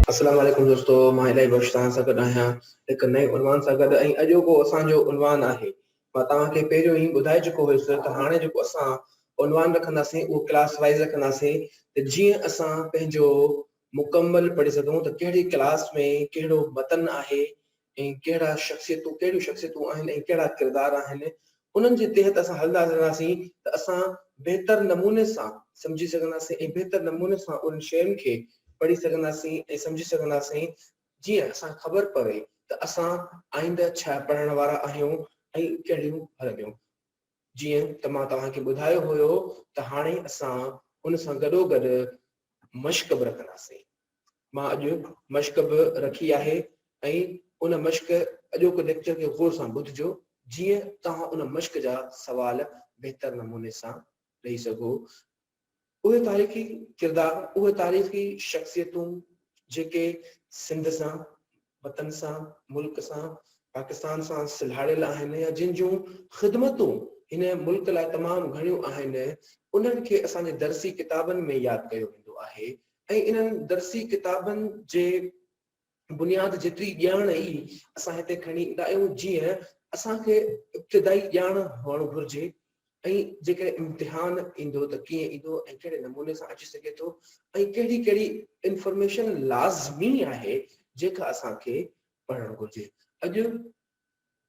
السلام عليڪم دوستو مان الاهي بخش توهان سان گڏ آهيان هڪ نئين عنوان سان گڏ ۽ اڄوڪو اسان جو عنوان آهي مان توهان کي پهريون ئي ٻڌائي چڪو هيس ته هاڻي جيڪو اسان عنوان رکنداسين اهو ڪلاس وائز رکنداسين ته جيئن اسان پنهنجو مڪمل پڙهي سگهون ته ڪهڙي ڪلاس ۾ ڪهڙو متن آهي ۽ ڪهڙا شخصيتون ڪهڙيون شخصيتون آهن ۽ ڪهڙا ڪردار آهن انهن جي تحت اسان هلندا رهنداسين ته اسان بهتر نموني سان سمجهي سگهنداسين ۽ بهتر نموني سان انهن شين کي پڙهي سگهنداسين ۽ سمجهي سگهنداسين جيئن اسان کي خبر پوي ته اسان آئنده ڇا پڙهڻ وارا آهيون ۽ ڪهڙيون هلنديون. جيئن ته مان توهان کي ٻڌايو هيو ته هاڻي اسان ان سان گڏوگڏ مشق به رکنداسين. مان اڄ مشق به رکي آهي ۽ ان مشق اڄوڪو ليڪچر کي غور سان ٻڌجو جيئن توهان ان مشق جا سوال بهتر نموني سان ڏئي سگهو. اهي تاريخي ڪردار، اهي تاريخي شخصيتون جيڪي سنڌ سان، وطن سان، ملڪ سان، پاڪستان سان سلهاڙيل آهن يا جن جون خدمتون هن ملڪ لاء تمام گهڻيون آهن، انهن کي اسان جي درسي ڪتابن ۾ ياد ڪيو ويندو آهي ۽ انهن درسي ڪتابن جي بنياد جيتري ڄاڻ ئي اسان هتي کڻي ايندا آهيون جيئن اسان کي ابتدائي ڄاڻ هئڻ گهرجي ۽ جيڪڏهن امتحان ايندو ته ڪيئن ايندو ۽ ڪهڙي نموني سان اچي سگهي ٿو ۽ ڪهڙي ڪهڙي انفارميشن لازمي آهي جيڪا اسان کي پڙهڻ گهرجي. اڄ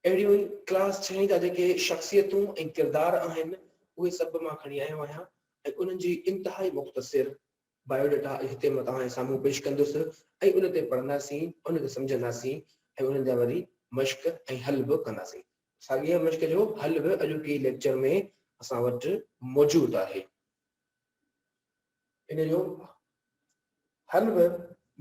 اهڙيون ئي ڪلاس ڇهين جا جيڪي شخصيتون ۽ ڪردار آهن اهي سڀ مان کڻي آيو آهيان ۽ انهن جي انتهائي مختصر بايو ڊيٽا هتي مان توهان جي سامهون پيش ڪندس ۽ ان تي پڙهنداسين، ان کي سمجهنداسين ۽ انهن جا وري مشق ۽ حل به ڪنداسين. ساڳيء مشق جو حل به اڄوڪي ليڪچر ۾ اسان وٽ موجود آهي. ان جو حل به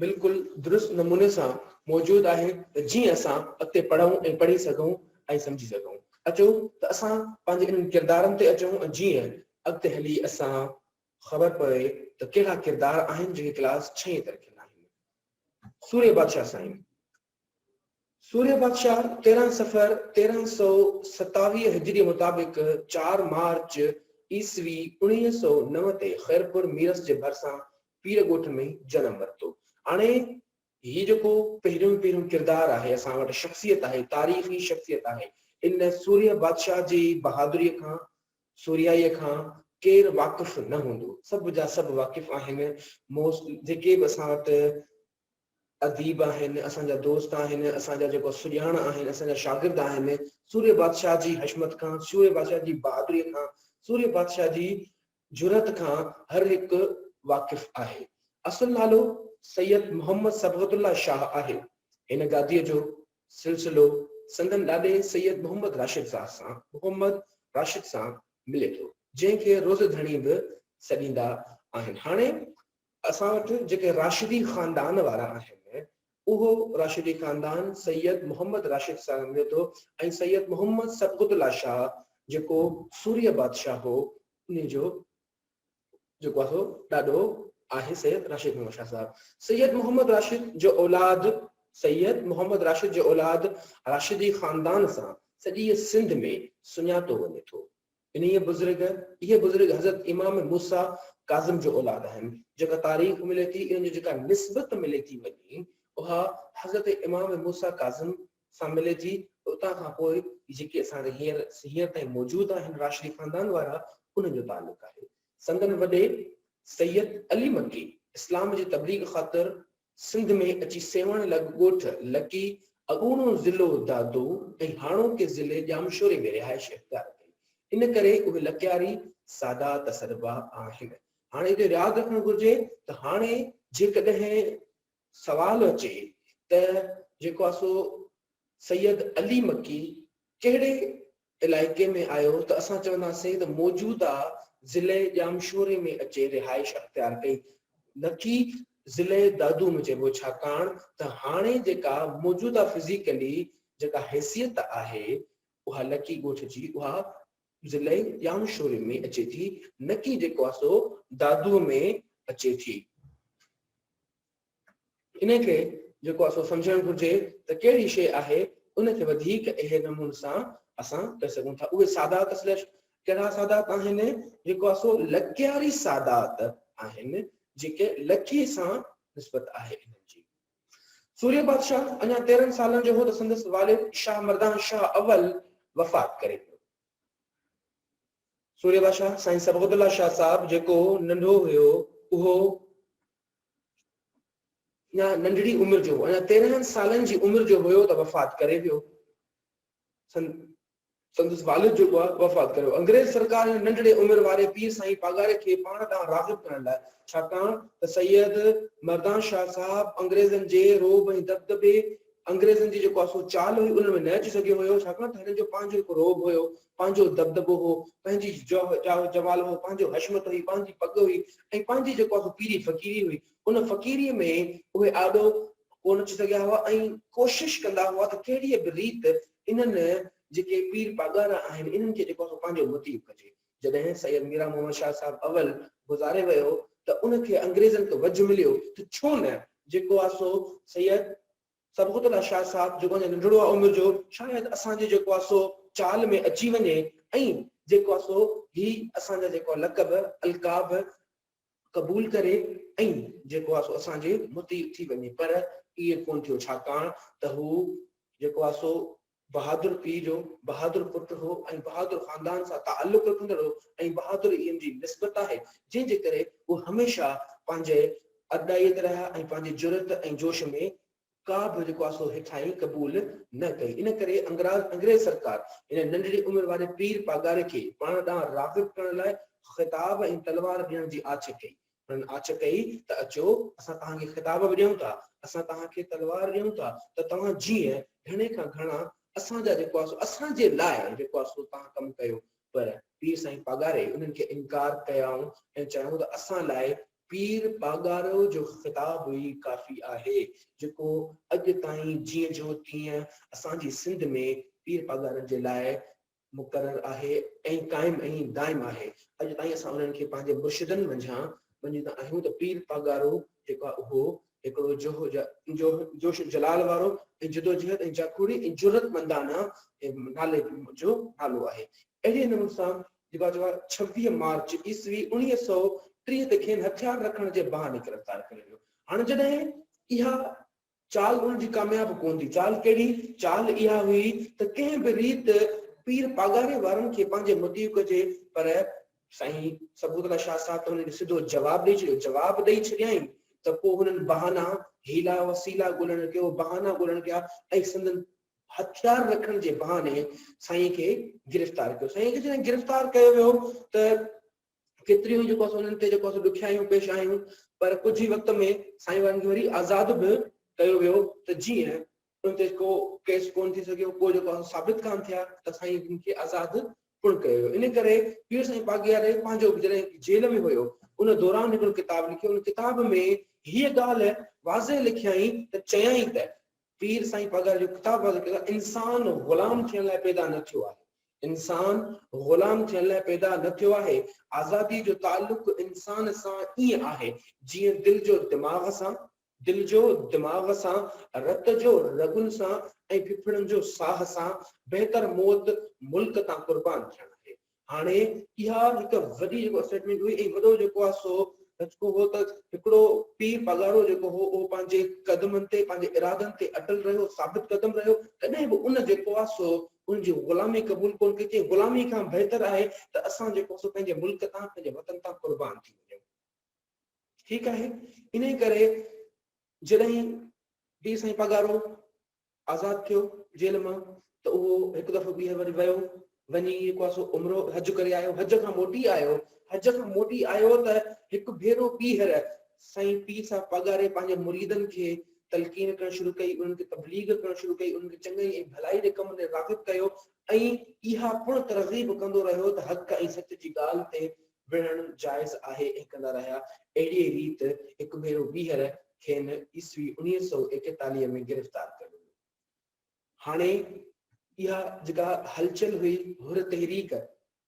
بلڪل درست نموني سان موجود آهي ته جيئن اسان اڳتي پڙهون ۽ پڙهي سگهون ۽ سمجهي سگهون. اچو ته اسان پنهنجي انهن ڪردارن تي اچون ۽ جيئن اڳتي هلي اسان خبر پوي ته ڪهڙا ڪردار آهن جيڪي ڪلاس ڇهين تي رکيل آهن. سورهيه بادشاهه سائين سورهيه بادشاهه 13 صفر 1327 هجريء مطابق چار مارچ عيسوي 1909 تي خيرپور ميرس جي ڀرسان پير ڳوٺ ۾ جنم ورتو. هاڻي هي جيڪو پهريون پهريون ڪردار آهي اسان وٽ شخصيت آهي تاريخي شخصيت آهي ان سورهيه بادشاهه جي بهادريء کان سورهيائيء کان ڪير واقف نه هوندو. سڀ جا سڀ واقف آهن. موسٽ جيڪي به اسان وٽ اديب آهن، اسان جا دوست آهن، اسان جا جيڪو سڄاڻ آهن، اسان جا شاگرد آهن، سورهيه بادشاهه جي حشمت کان، سورهيه بادشاهه جي بهادريء کان، سورهيه بادشاهه جي جرئت کان هر هڪ واقف آهي. اصل نالو سيد محمد صبغت الله شاهه آهي. هن گاديء جو سلسلو سندن ڏاڏي سيد محمد راشد صاحب سان محمد راشد سان ملي ٿو، جنهن کي روضه ڌڻي به سڏيندا آهن. هاڻي اسان وٽ جيڪي راشدي خاندان وارا آهن، اهو راشدي خاندان سيد محمد راشد سان ملي ٿو ۽ سيد محمد صبغت الله شاهه جيڪو سورهيه بادشاهه هو، انهي جو جيڪو آهي سو ڏاڏو آهي سيد راشد محمد شاهه صاحب. سيد محمد راشد جو اولاد سيد محمد راشد جو اولاد راشدي خاندان سان سڄيء سنڌ ۾ سڃاتو وڃي ٿو. انهيء بزرگ اهي بزرگ حضرت امام موسيٰ ڪاظم جو اولاد آهن. جيڪا تاريخ ملي ٿي انهن جي جيڪا نسبت ملي ٿي وڃي اها حضرت امام موسيٰ ڪاظم سان ملي ٿي. اتان کان پوء جيڪي اسان وٽ هينئر هينئر تائين موجود آهن راشدي خاندان وارا انهن جو تعلق آهي. سندن وڏي سيد علي مڪي اسلام جي تبليغ خاطر سنڌ ۾ اچي سيوهڻ لڳ ڳوٺ لڪي اڳوڻو ضلعو دادو ۽ هاڻوڪي ضلعي ڄامشوري ۾ رهائش اختيار ڪئي. ان ڪري اهي لڪياري سادات سڏبا آهن. هاڻي اهو ياد رکڻ گهرجي ته هاڻي جيڪڏهن سوال اچي ته جيڪو آهي سو سيد علي مڪي ڪهڙي علائقي ۾ آيو ته اسان چونداسين ته موجوده ضلعي ڄامشوري ۾ اچي رهائش اختيار ڪئي نه ڪي ضلعي دادو ۾ چئبو ڇاڪاڻ ته هاڻي جيڪا موجوده فزيڪلي جيڪا حيثيت آهي اها لڪي ڳوٺ جي اها ضلعي ڄامشوري ۾ اچي ٿي نه ڪي جيڪو آهي سو دادو ۾ اچي ٿي. انهي کي جيڪو آهي سو سمجهڻ گهرجي ته ڪهڙي شيء آهي ان کي وڌيڪ اهڙي نموني سان اسان ڪري سگهون ٿا. اهي سادات سليش ڪهڙا سادات آهن جيڪو آهي سو لڪياري سادات آهن جيڪي لڪي سان نسبت آهي انهن جي. سورهيه بادشاهه اڃا 13 سالن جو هو ته سندس والد شاهه مردان شاهه اول وفات ڪري ويو. سورهيه بادشاهه سائين صبغت الله شاهه صاحب جيڪو ننڍو هيو اهو اڃا ننڍڙي عمر جو هو، اڃا 13 سالن جي عمر جو هيو ته وفات ڪري ويو. سندس والد جيڪو آهي وفات ڪري ويو. انگريز سرڪار هن ننڍڙي عمر واري پير سائين پاڳاري کي پاڻ ڏانهن راغب ڪرڻ لاء، ڇاڪاڻ ته سيد مردان شاهه صاحب انگريزن جي رعب ۽ دٻدٻي، انگريزن جي جيڪو آهي سو چال هئي، انهن ۾ نه اچي سگهيو هيو، ڇاڪاڻ ته هنن جو پنهنجو هڪ رعب هيو، پنهنجو دٻدٻو هو، پنهنجي جاه جمال هو، پنهنجو حشمت هئي، پنهنجي پڳ هئي ۽ پنهنجي جيڪو آهي سو پيري فقيري هئي. ان فقيريء ۾ اهي آڏو ڪونه اچي سگهيا هئا ۽ ڪوشش ڪندا هئا ته ڪهڙيء به ريت انهن جيڪي پير پاڳارا آهن، انهن کي جيڪو آهي سو پنهنجو مطيع ڪجي. جڏهن سيد ميران محمد شاهه صاحب اول گذاري ويو ته ان کي انگريزن کي وجهه مليو ته ڇو نه جيڪو آهي سو سيد صبغت الله شاهه صاحب جيڪو اڃا ننڍڙو آهي عمر جو، شايد اسان جي جيڪو آهي سو چال ۾ اچي وڃي ۽ جيڪو آهي سو هي اسان جا جيڪو لقب القاب قبول ڪري ۽ جيڪو آهي سو اسان جي مطيع ٿي وڃي، پر ائين ڪونه ٿيو، ڇاڪاڻ ته هو جيڪو آهي سو بهادر پيء جو بهادر پٽ هو ۽ بهادر خاندان سان تعلق رکندڙ هو ۽ بهادر ئي ان جي نسبت آهي، جنهن جي ڪري هو هميشه پنهنجي ارڏائيء تي رهيا ۽ پنهنجي جرئت ۽ جوش ۾ ڪا به جيڪو آهي سو هيٺاهين قبول نه ڪئي. ان ڪري انگريز سرڪار هن ننڍڙي عمر واري پير پاڳاري کي پاڻ ڏانهن راغب ڪرڻ لاء خطاب ۽ تلوار ڏيڻ جي آڇ ڪئي. هنن آڇ ڪئي ته اچو اسان توهان کي خطاب به ڏيون ٿا، اسان توهان کي تلوار ڏيون ٿا ته توهان جيئن گهڻي کان گهڻا اسان جا جيڪو آهي سو اسان جي لاء جيڪو آهي سو توهان ڪم ڪيو. پر پير سائين پاڳاري انهن کي انڪار ڪيائون ۽ چيائون ته اسان لاء پير پاڳارو جو خطاب ئي ڪافي آهي، جيڪو اڄ تائين جيئن جو تيئن اسان جي سنڌ ۾ پير پاڳارن جي لاء مقرر آهي ۽ قائم ۽ دائم آهي. اڄ تائين اسان انهن کي پنهنجي مرشدن منجهان مڃيندا آهيون ته پير پاڳارو جيڪو آهي اهو هڪڙو جوش جلال وارو ۽ جدوجهد ۽ جاکوڙي ۽ جرئتمندانه نالي جو نالو آهي. اهڙي نموني سان جيڪو آهي 26 مارچ عيسوي 1930 تي کين هٿيار رکڻ جي بهاني گرفتار ڪيو ويو. هاڻي جڏهن اها چال انهن جي ڪامياب ڪونه ٿي. چال ڪهڙي؟ چال اها هئي ته ڪنهن به ريت پير پاڳاري وارن کي پنهنجي مطيع ڪجي، پر سائين صبغت الله شاهه صاحب ته هنن کي سڌو جواب ڏئي ڇڏيو. جواب ڏئي ڇڏيائين ته پوء هنن بهانا، حيلا وسيلا ڳولڻ ڪيو، بهانا ڳولڻ ڪيا ۽ سندن هٿيار رکڻ جي بهاني سائين کي گرفتار ڪيو. سائين کي جڏهن گرفتار ڪيو ويو ته ڪيتريون ئي جيڪو آهي انهن تي جيڪو آهي ڏکيائيون پيش آيون، پر ڪجهه ئي وقت ۾ سائين وارن کي وري آزاد به ڪيو ويو ته جيئن انهن تي ڪو ڪيس ڪونه ٿي سگهيو، ڪو جيڪو آهي ثابت ڪانه ٿيا ته سائين جن کي آزاد پڻ ڪيو ويو. ان ڪري پير سائين پاڳياري پنهنجو جڏهن جيل ۾ هيو ان دوران هڪڙو ڪتاب لکيو، ان ڪتاب ۾ هيء ڳالهه واضح لکيائين ته چيائين ته پير سائين پاڳاري جو ڪتاب واضح ڪيو ته انسان غلام ٿيڻ لاء پيدا نه ٿيو آهي. انسان غلام ٿيڻ لاء پيدا نه ٿيو آهي. آزادي جو تعلق انسان سان ائين آهي جيئن دل جو دماغ سان، دل جو دماغ سان، رت جو رڳن سان ۽ ڦڦڙن جو ساهه سان، بهتر موت ملڪ تان قربان ٿيڻ آهي. هاڻي اها هڪ وڏي جيڪو اسٽيٽمينٽ هئي ۽ وڏو جيڪو آهي سو ڌچڪو هو ته هڪڙو پير پاڳارو جيڪو هو اهو پنهنجي قدمن تي پنهنجي ارادن تي اٽل رهيو، ثابت قدم رهيو، ڪڏهن به ان جيڪو آهي سو ان جي غلامي قبول ڪونه ڪئي، چيائين غلامي کان بهتر آهي ته اسان جيڪو سو پنهنجي ملڪ تان پنهنجي وطن تان قربان ٿي وڃون. ٺيڪ آهي، انهي ڪري جڏهن پير سائين پاڳارو آزاد ٿيو جيل مان ته اهو هڪ دفعو ٻيهر وري ويو، وڃي جيڪو آهي سو عمرو حج ڪري آيو، حج کان موٽي آيو، حج کان موٽي آيو ته هڪ ڀيرو ٻيهر سائين پير صاحب پاڳاري پنهنجي مريدن کي تلقين ڪرڻ شروع ڪئي، انهن کي تبليغ ڪرڻ شروع ڪئي، انهن کي چڱائي ۽ ڀلائي جي ڪم ڏي راغب ڪيو ۽ اها پڻ ترغيب ڪندو رهيو ته حق ۽ سچ جي ڳالهه تي وڙهڻ جائز آهي ۽ ڪندا رهيا. اهڙيء ريت هڪ ڀيرو ٻيهر کين عيسوي 1941 ۾ گرفتار ڪيو ويو. هاڻي اها جيڪا هلچل هئي حر تحريڪ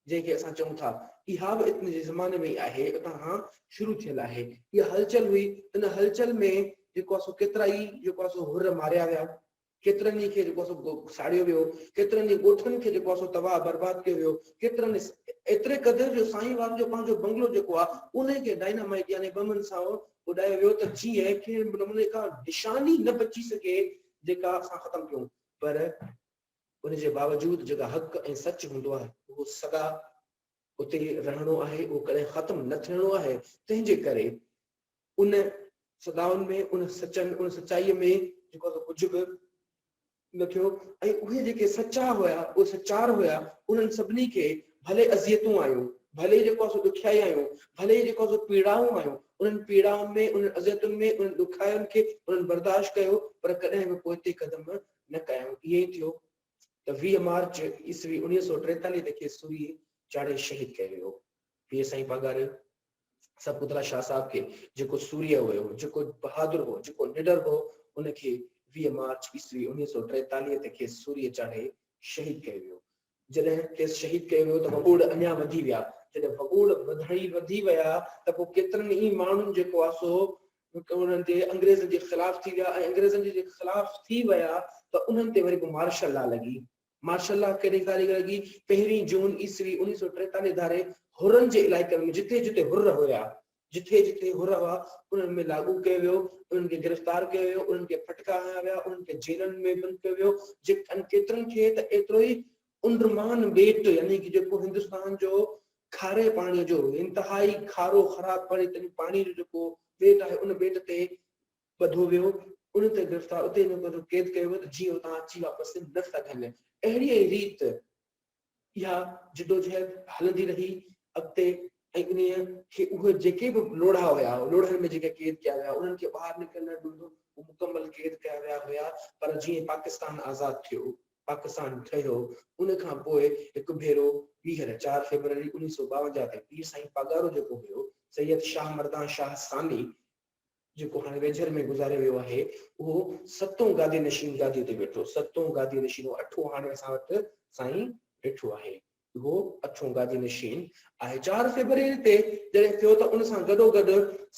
جنهن کي اسان چئون ٿا، اها به اتن جي زماني ۾ ئي آهي، اتان کان شروع ٿيل آهي. اها هلچل هئي، ان هلچل ۾ جيڪو آهي سو ڪيترائي جيڪو آهي سو حر ماريا ويا. ڪيترن ئي کي جيڪو سو ساڙيو ويو، ڪيترن ئي ڳوٺن کي جيڪو سو تباهه برباد ڪيو ويو، ڪيترن ايتري قدر جو سائين وارن جو پنهنجو بنگلو جيڪو آهي ان کي ڊائنامائيٽ يعني بمن سان اڏايو ويو ته جيئن ڪنهن به نموني ڪا نشاني نه بچي سگهي جيڪا اسان ختم ڪيون پر ان جي باوجود جيڪا حق ۽ سچ هوندو آهي اهو سدا اتي رهڻو آهي اهو ڪڏهن ختم نه ٿيڻو آهي تنهن جي ڪري ان صدائن ۾ ان سچن ان سچائيء ۾ جيڪو آهي سو ڪجهه به نه ٿيو ۽ اهي جيڪي سچا هيا اهي سچار هيا انهن سڀني کي ڀلي اذيتون آيون ڀلي جيڪو آهي سو ڏکيائي آيون ڀلي جيڪو آهي سو پيڙائون آيون انهن پيڙائن ۾ انهن اذيتن ۾ انهن ڏکاين کي انهن برداشت ڪيو پر ڪڏهن به پوئتي قدم نه ڪيائون ائين ئي ٿيو ته 20 مارچ عيسوي 1943 تي کيس سوري چاڙهي شهيد ڪيو ويو پير سائين پاڳاري سرپوتلا شاهه صاحب کي جيڪو سورهيه هيو، جيڪو بهادر هو، جيڪو نڊر هو، ان کي 20 مارچ عيسوي 1943 تي کيس سوريء چاڙهي شهيد ڪيو ويو. جڏهن کيس شهيد ڪيو ويو ته وڳوڙ اڃا وڌي ويا. جڏهن وڳوڙ وڌڻ ئي وڌي ويا ته پوء ڪيترن ئي ماڻهن جيڪو آهي سو انهن تي انگريزن جي خلاف ٿي ويا ۽ انگريزن جي خلاف ٿي ويا ته انهن تي وري پوء مارشل لا لڳي. مارشل لا ڪهڙي تاريخ لڳي؟ پهرين جون عيسوي 1943 ڌاري حرن جي علائقن ۾ جتي جتي حر هيا، جٿي جٿي حر هئا، انهن ۾ لاڳو ڪيو ويو، انهن کي گرفتار ڪيو ويو، انهن کي ڦٽڪا هنيا ويا، انهن کي جيلن ۾ بند ڪيو ويو، جي ڪيترن کي ته ايترو ئي انڊمان ٻيٽ يعني ڪي جيڪو هندستان جو کاري پاڻي جو انتهائي کارو خراب پاڻي پاڻي جو جيڪو ٻيٽ آهي ان ٻيٽ تي ٻڌو ويو، ان تي گرفتار اتي ئي نوڪر قيد ڪيو ويو ته جيئن اتان اچي واپس نه سگهن. اهڙيء ئي ريت اها جدوجهد هلندي رهي اڳتي ۽ انهيء کي اهي جيڪي به لوڙها هيا، لوڙهن ۾ جيڪي قيد ڪيا ويا، انهن کي ٻاهر نڪرڻ نه ڏنو، هو مڪمل قيد ڪيا ويا هيا، پر جيئن پاڪستان آزاد ٿيو، پاڪستان ٺهيو، ان کان پوء هڪ ڀيرو ٻيهر چار فيبروري 1952 تي پير سائين پاڳارو جيڪو هيو، سيد شاهه مردان شاهه ثاني، جيڪو هاڻي ويجهر ۾ گذاري ويو آهي، اهو ستون گادي نشين گاديء تي ويٺو. ستون گادي نشين، اهو اٺون هاڻي اسان وٽ سائين ويٺو آهي. اهو اٺون گادي نشين آهي. چار فيبروري تي جڏهن ٿيو ته ان سان گڏوگڏ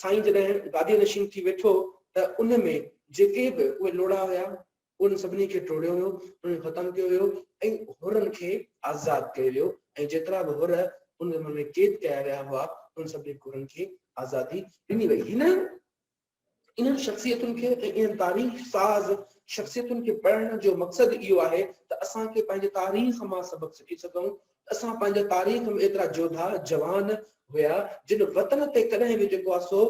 سائين جڏهن گادي نشين ٿي ويٺو ته ان ۾ جيڪي به اهي لوڙها هيا، انهن سڀني کي ٽوڙيو ويو، انهن کي ختم ڪيو ويو ۽ حرن کي آزاد ڪيو ويو ۽ جيترا به حر ان زماني ۾ قيد ڪيا ويا هئا، انهن سڀني حرن کي آزادي ڏني وئي. هن انهن شخصيتن کي ۽ انهن تاريخ ساز شخصيتن کي پڙهڻ جو مقصد اهو آهي ته اسان کي پنهنجي تاريخ مان سبق سکي سگهون ته اسان پنهنجي تاريخ ۾ ايترا جوڌا جوان هيا جن وطن تي ڪڏهن به جيڪو آهي سو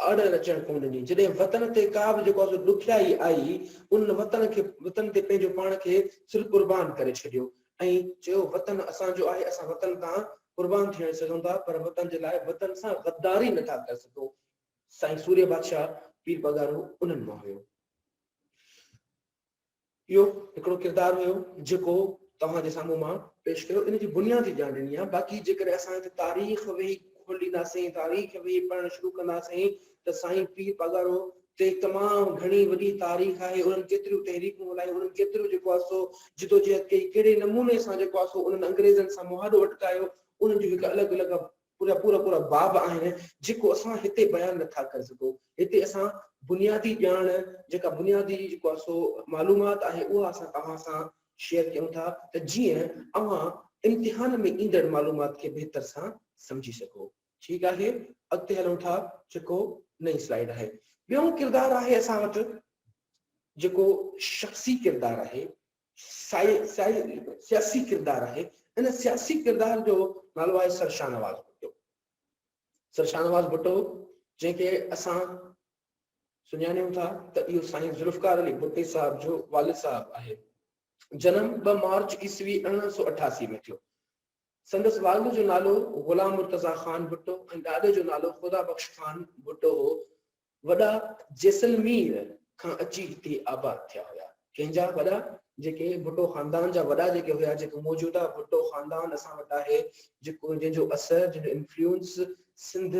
اڙ اچڻ ڪونه ڏني. جڏهن وطن تي ڪا به جيڪو آهي سو ڏکيائي آئي، ان وطن کي وطن تي پنهنجو پاڻ کي سر قربان ڪري ڇڏيو ۽ چيو وطن اسان جو آهي، اسان وطن تان قربان ٿيڻ سگهون ٿا پر وطن جي لاء وطن سان غداري نه ٿا ڪري سگهون. سائين سورهيه بادشاهه پير پڳارو انهن مان هيو. اهو هڪڙو ڪردار هيو جيڪو توهان جي سامهون مان پيش ڪيو ان جي بنيادي ڄاڻ ڏني آهي باقي جيڪڏهن اسان هتي تاريخ ويهي کولينداسين تاريخ ويهي پڙهڻ شروع ڪنداسين ته سائين پير پاڳارو تي تمام گهڻي وڏي تاريخ آهي انهن ڪيتريون تحريڪون هلايون انهن ڪيتريون جيڪو آهي سو جدوجهد ڪئي ڪهڙي نموني سان جيڪو آهي سو انهن انگريزن سان مهاڏو اٽڪايو انهن جون هڪ الڳ الڳ پورا پورا پورا باب آهن جيڪو اسان هتي بيان نٿا ڪري سگهون هتي اسان بنيادي ڄاڻ جيڪا بنيادي جيڪو آهي سو معلومات آهي اها اسان توهان سان شيئر ڪيون ٿا ته جيئن اوهان امتحان ۾ ايندڙ معلومات کي بهتر سان سمجهي سگهو ٺيڪ آهي اڳتي هلون ٿا جيڪو نئين سلائيڊ آهي ٻيو ڪردار آهي اسان وٽ جيڪو شخصي ڪردار آهي سياسي ڪردار آهي. ان سياسي ڪردار جو نالو آهي سر شاهنواز ڀٽو. سر شاهنواز ڀٽو جنهن کي اسان سڃاڻيون ٿا ته اهو سائين ذوالفقار علي ڀٽي صاحب جو والد صاحب آهي. جنم 2 مارچ عيسوي 1888 ۾ ٿيو. سندس والد جو نالو غلام مرتضيٰ خان ڀٽو ۽ ڏاڏي جو نالو خدا بخش خان ڀٽو هو. وڏا جيسلمير کان اچي هتي آباد ٿيا هيا. ڪنهن جا وڏا؟ جيڪي ڀٽو خاندان جا وڏا جيڪي هيا، جيڪو موجوده ڀٽو خاندان اسان وٽ آهي، جيڪو جنهن جو اثر، جنهن جو انفلوئنس سنڌ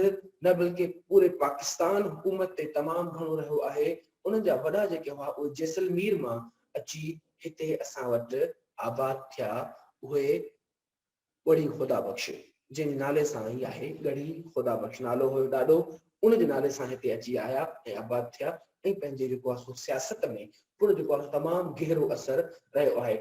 نه بلڪه پوري پاڪستان حڪومت تي تمام گهڻو رهيو آهي، انهن جا وڏا جيڪي هئا اهي جيسلمير مان اچي هتي اسان وٽ آباد ٿيا، اهي ڳڙهي خدا بخش. جنهن جي نالي سان ئي آهي ڳڙهي خدا بخش نالو هيو ڏاڏو ان جي نالي سان هتي اچي آيا ۽ آباد ٿيا ۽ پنهنجي جيڪو آهي سو سياست ۾ پڻ جيڪو آهي سو تمام گهرو اثر رهيو آهي.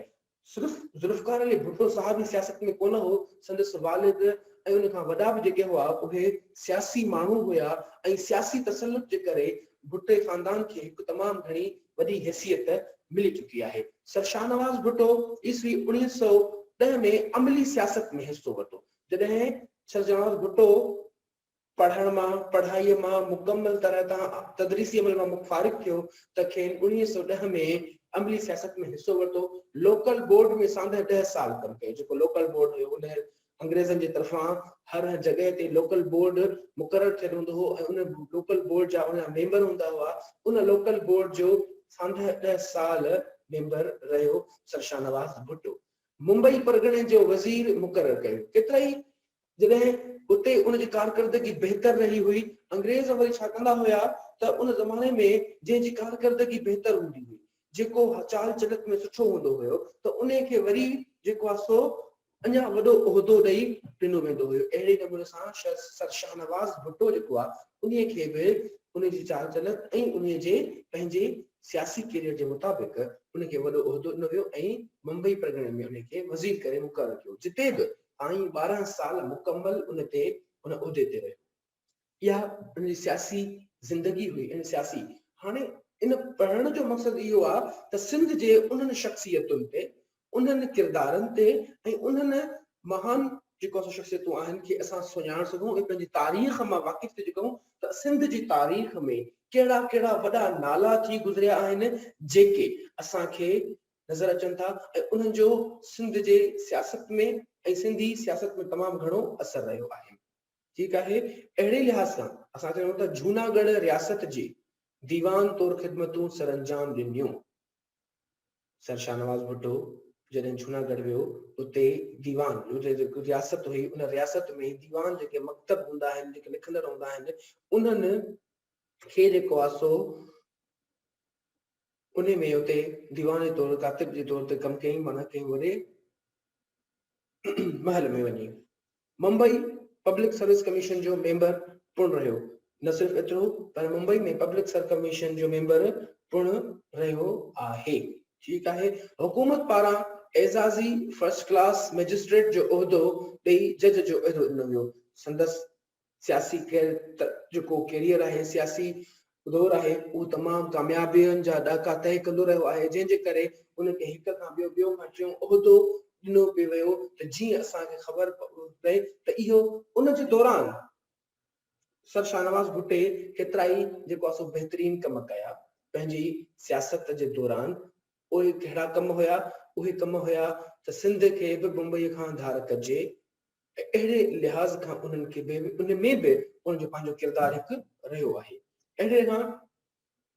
صرف ذوالفقار علي ڀٽو صاحب ئي سياست ۾ ڪونه هو، سندس والد ۽ ان کان وڏا به جيڪي هئا اهي سياسي ماڻهو هيا ۽ سياسي تسلط جي ڪري ڀٽي خاندان کي هڪ تمام گهڻي وڏي حيثيت ملي چڪي آهي. سر شاهنواز ڀٽو عيسوي 1910 ۾ عملي سياست ۾ حصو ورتو. جڏهن سر شاهنواز ڀٽو پڙهڻ مان، پڙهائيء مان، مڪمل طرح تان تدريسي عمل مان فارغ ٿيو ته کين 1910 ۾ عملي سياست ۾ حصو ورتو. لوڪل بورڊ ۾ ساندهه ڏهه سال ڪم ڪيو. جيڪو لوڪل بورڊ هيو ان انگريزن جي طرفان هر هر جڳهه تي لوڪل بورڊ مقرر ٿيل هوندو هو ۽ ان لوڪل بورڊ جا ان جا ميمبر هوندا هئا. ان لوڪل بورڊ جو ساندهه ڏهه سال ميمبر رهيو سر شاهنواز ڀٽو. ممبئي پرڳڻي جو وزير مقرر ڪيو. ڪيترائي جڏهن اتي ان جي ڪارڪردگي بهتر رهي هئي. انگريز وري ڇا ڪندا هيا ته ان زماني ۾ جنهن جي ڪارڪردگي بهتر هوندي هئي، جيڪو چال چلت ۾ سٺو هوندو هيو ته انهي کي وري جيڪو آهي سو اڃا وڏو عهدو ڏئي ڏنو ويندو هيو. اهڙي نموني سان سر شاهنواز ڀٽو جيڪو آهي انهي کي به انهي جي چال چلت ۽ انهي جي پنهنجي سياسي ڪيريئر جي مطابق ان کي وڏو عهدو ڏنو ويو ۽ ممبئي پرڳڻي ۾ انهي کي وزير ڪري مقرر ڪيو جتي به تائين 12 سال مڪمل ان تي ان عهدي تي رهيو. اها ان جي سياسي زندگي هئي ان سياسي هاڻي ان پڙهڻ جو مقصد اهو آهي ته سنڌ جي انهن شخصيتن تي انهن ڪردارن تي ۽ انهن مهان جيڪو اسان شخصيتون آهن کي اسان سڃاڻ سگهون ۽ پنهنجي تاريخ مان واقف ٿي سگهون ته سنڌ جي تاريخ ۾ ڪهڙا ڪهڙا وڏا نالا ٿي گذريا آهن جيڪي اسان کي نظر اچن ٿا ۽ انهن جو سنڌ جي سياست ۾ ۽ سنڌي سياست ۾ تمام گهڻو اثر رهيو آهي. ٺيڪ آهي اهڙي لحاظ سان اسان چئون ته جهوناڳڙهه رياست جي ديوان طور خدمتون سرانجام ڏنيون. سر شاهنواز ڀٽو جڏهن جهوناڳڙهه ويو اتي ديوان اتي جيڪو رياست هئي ان رياست ۾ ديوان جيڪي مڪتب هوندا آهن جيڪي لکندڙ هوندا آهن انهن کي جيڪو آهي سو انهي ۾ اتي ديوان جي طور ڪاتب جي طور تي ڪم ڪيائين معنيٰ ڪنهن وڏي محل ۾ وڃي ممبئي پبلڪ سروس ڪميشن جو ميمبر پڻ رهيو. نه صرف ايترو پر ممبئي ۾ پبلڪ سر ڪميشن جو ميمبر پڻ رهيو آهي. ٺيڪ آهي حڪومت پاران اعزازي فرسٽ ڪلاس مئجسٽريٽ جو عهدو ڏئي جج جو عهدو ڏنو ويو. سندس سياسي جيڪو ڪيريئر آهي، سياسي دور آهي، اهو تمام ڪاميابين جا ڏاڪا طئي ڪندو رهيو آهي، جنهن جي ڪري ان کي هڪ کان ٻيو، ٻيو کان ٽيون عهدو ڏنو پئي ويو ته جيئن اسان کي خبر پئي ته اهو ان جي دوران سر شاهنواز ڀٽي ڪيترائي جيڪو آهي سو بهترين ڪم ڪيا پنهنجي سياست جي دوران اهي ڪهڙا ڪم هيا؟ اهي ڪم هيا ته سنڌ کي به بمبئي کان ڌار ڪجي ۽ اهڙي لحاظ کان انهن کي به ان ۾ به انهن جو پنهنجو ڪردار هڪ رهيو آهي. اهڙي کان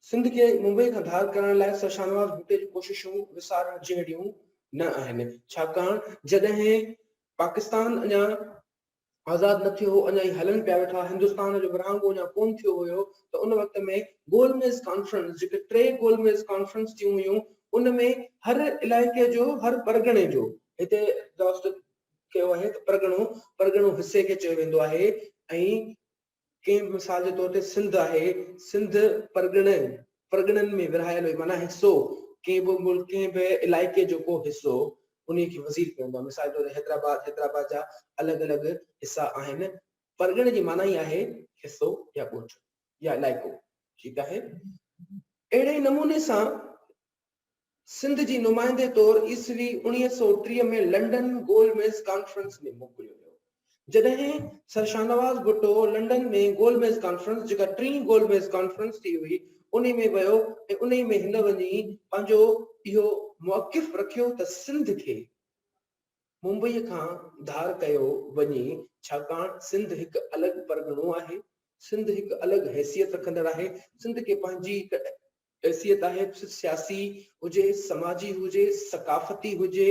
سنڌ کي ممبئي کان ڌار ڪرڻ لاء سر شاهنواز ڀٽي جون ڪوششون وسارڻ جهڙيون نه آهن، ڇاڪاڻ جڏهن پاڪستان اڃا آزاد نه ٿيو هو، اڃا ئي هلن پيا ويٺا، هندستان جو ورهاڱو اڃا ڪونه ٿيو هيو ته ان وقت ۾ گول ميز ڪانفرنس جيڪي ٽي گول ميز ڪانفرنس ٿيون هيون ان ۾ هر علائقي جو هر پرڳڻي جو هتي دوست ڪيو آهي ته پرڳڻو، پرڳڻو حصي کي چيو ويندو آهي ۽ ڪنهن به مثال جي طور تي سنڌ آهي، سنڌ پرڳڻن، پرڳڻن ۾ ورهايل هئي معنيٰ حصو، ڪنهن به ملڪ، ڪنهن به علائقي جو ڪو حصو انهي کي وزير ڪيو ويندو آهي. مثال جي طور تي حيدرآباد، حيدرآباد جا الڳ الڳ حصا آهن. پرڳڻي جي معنيٰ ئي آهي حصو يا ڳوٺ يا علائقو. ٺيڪ آهي. اهڙي ئي نموني سان سنڌ جي نمائندي طور عيسوي 1930 ۾ لنڊن گول ميز ڪانفرنس ۾ موڪليو ويو. جڏهن سر شاهنواز ڀٽو لنڊن ۾ گول ميز ڪانفرنس جيڪا ٽين گول ميز ڪانفرنس ٿي هئي انهي ۾ ويو ۽ انهي ۾ هن وڃي پنهنجو اهو مؤقف رکيو ته سنڌ کي ممبئي کان ڌار ڪيو وڃي ڇاڪاڻ سنڌ هڪ الڳ پرڳڻو آهي، سنڌ هڪ الڳ حيثيت رکندڙ آهي، سنڌ کي پنهنجي هڪ حيثيت آهي، سياسي هجي، سماجي هجي، ثقافتي هجي،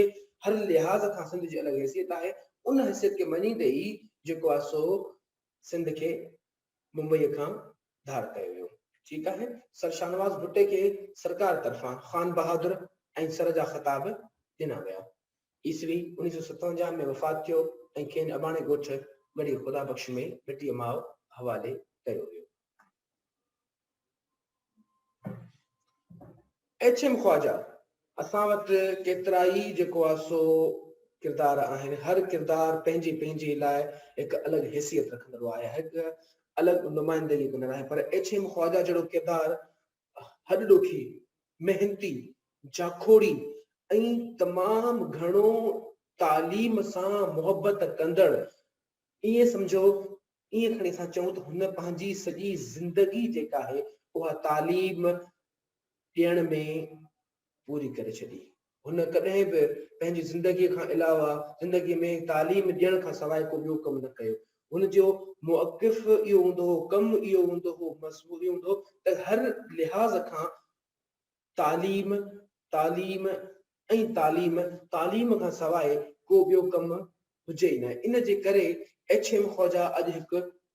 هر لحاظ کان سنڌ جي الڳ حيثيت آهي، ان حيثيت کي مڃيندي ئي جيڪو آهي سو سنڌ کي ممبئي کان ڌار ڪيو ويو. ٺيڪ آهي، سر شاهنواز ڀٽي کي سرڪار طرفان خان بهادر ۽ سر جا خطاب ڏنا ويا. عيسوي 1957 ۾ وفات ٿيو ۽ کين اباڻي ڳوٺ ڳڙهي خدا بخش ۾ مٽيء ماء حوالي ڪيو ويو. ايڇ ايم خواجه، اسان وٽ ڪيترائي جيڪو آ سو ڪردار آهن، هر ڪردار پنهنجي پنهنجي لاء هڪ الڳ حيثيت رکندڙ آهي، هڪ الڳ نمائندگي ڪندڙ آهي، پر ايڇ ايم خواجه جهڙو ڪردار هڏ ڏوکي، محنتي، جاکوڙي ۽ تمام گهڻو تعليم سان محبت ڪندڙ، ائين سمجهو، ائين کڻي اسان چئون ته هن پنهنجي سڄي زندگي جيڪا آهي اها تعليم ڏيڻ ۾ پوري ڪري ڇڏي. هن ڪڏهن به پنهنجي زندگيء کان علاوه زندگيء ۾ تعليم ڏيڻ کان سواء ڪو ٻيو ڪم نه ڪيو. هن جو مؤقف اهو هوندو هو، ڪم اهو هوندو هو، مضمون اهو هوندو هو ته هر لحاظ کان تعليم، تعليم ۽ تعليم، تعليم کان سواء ڪو ٻيو ڪم هجي ئي نه. ان جي ڪري ايڇ ايم خواجه اڄ هڪ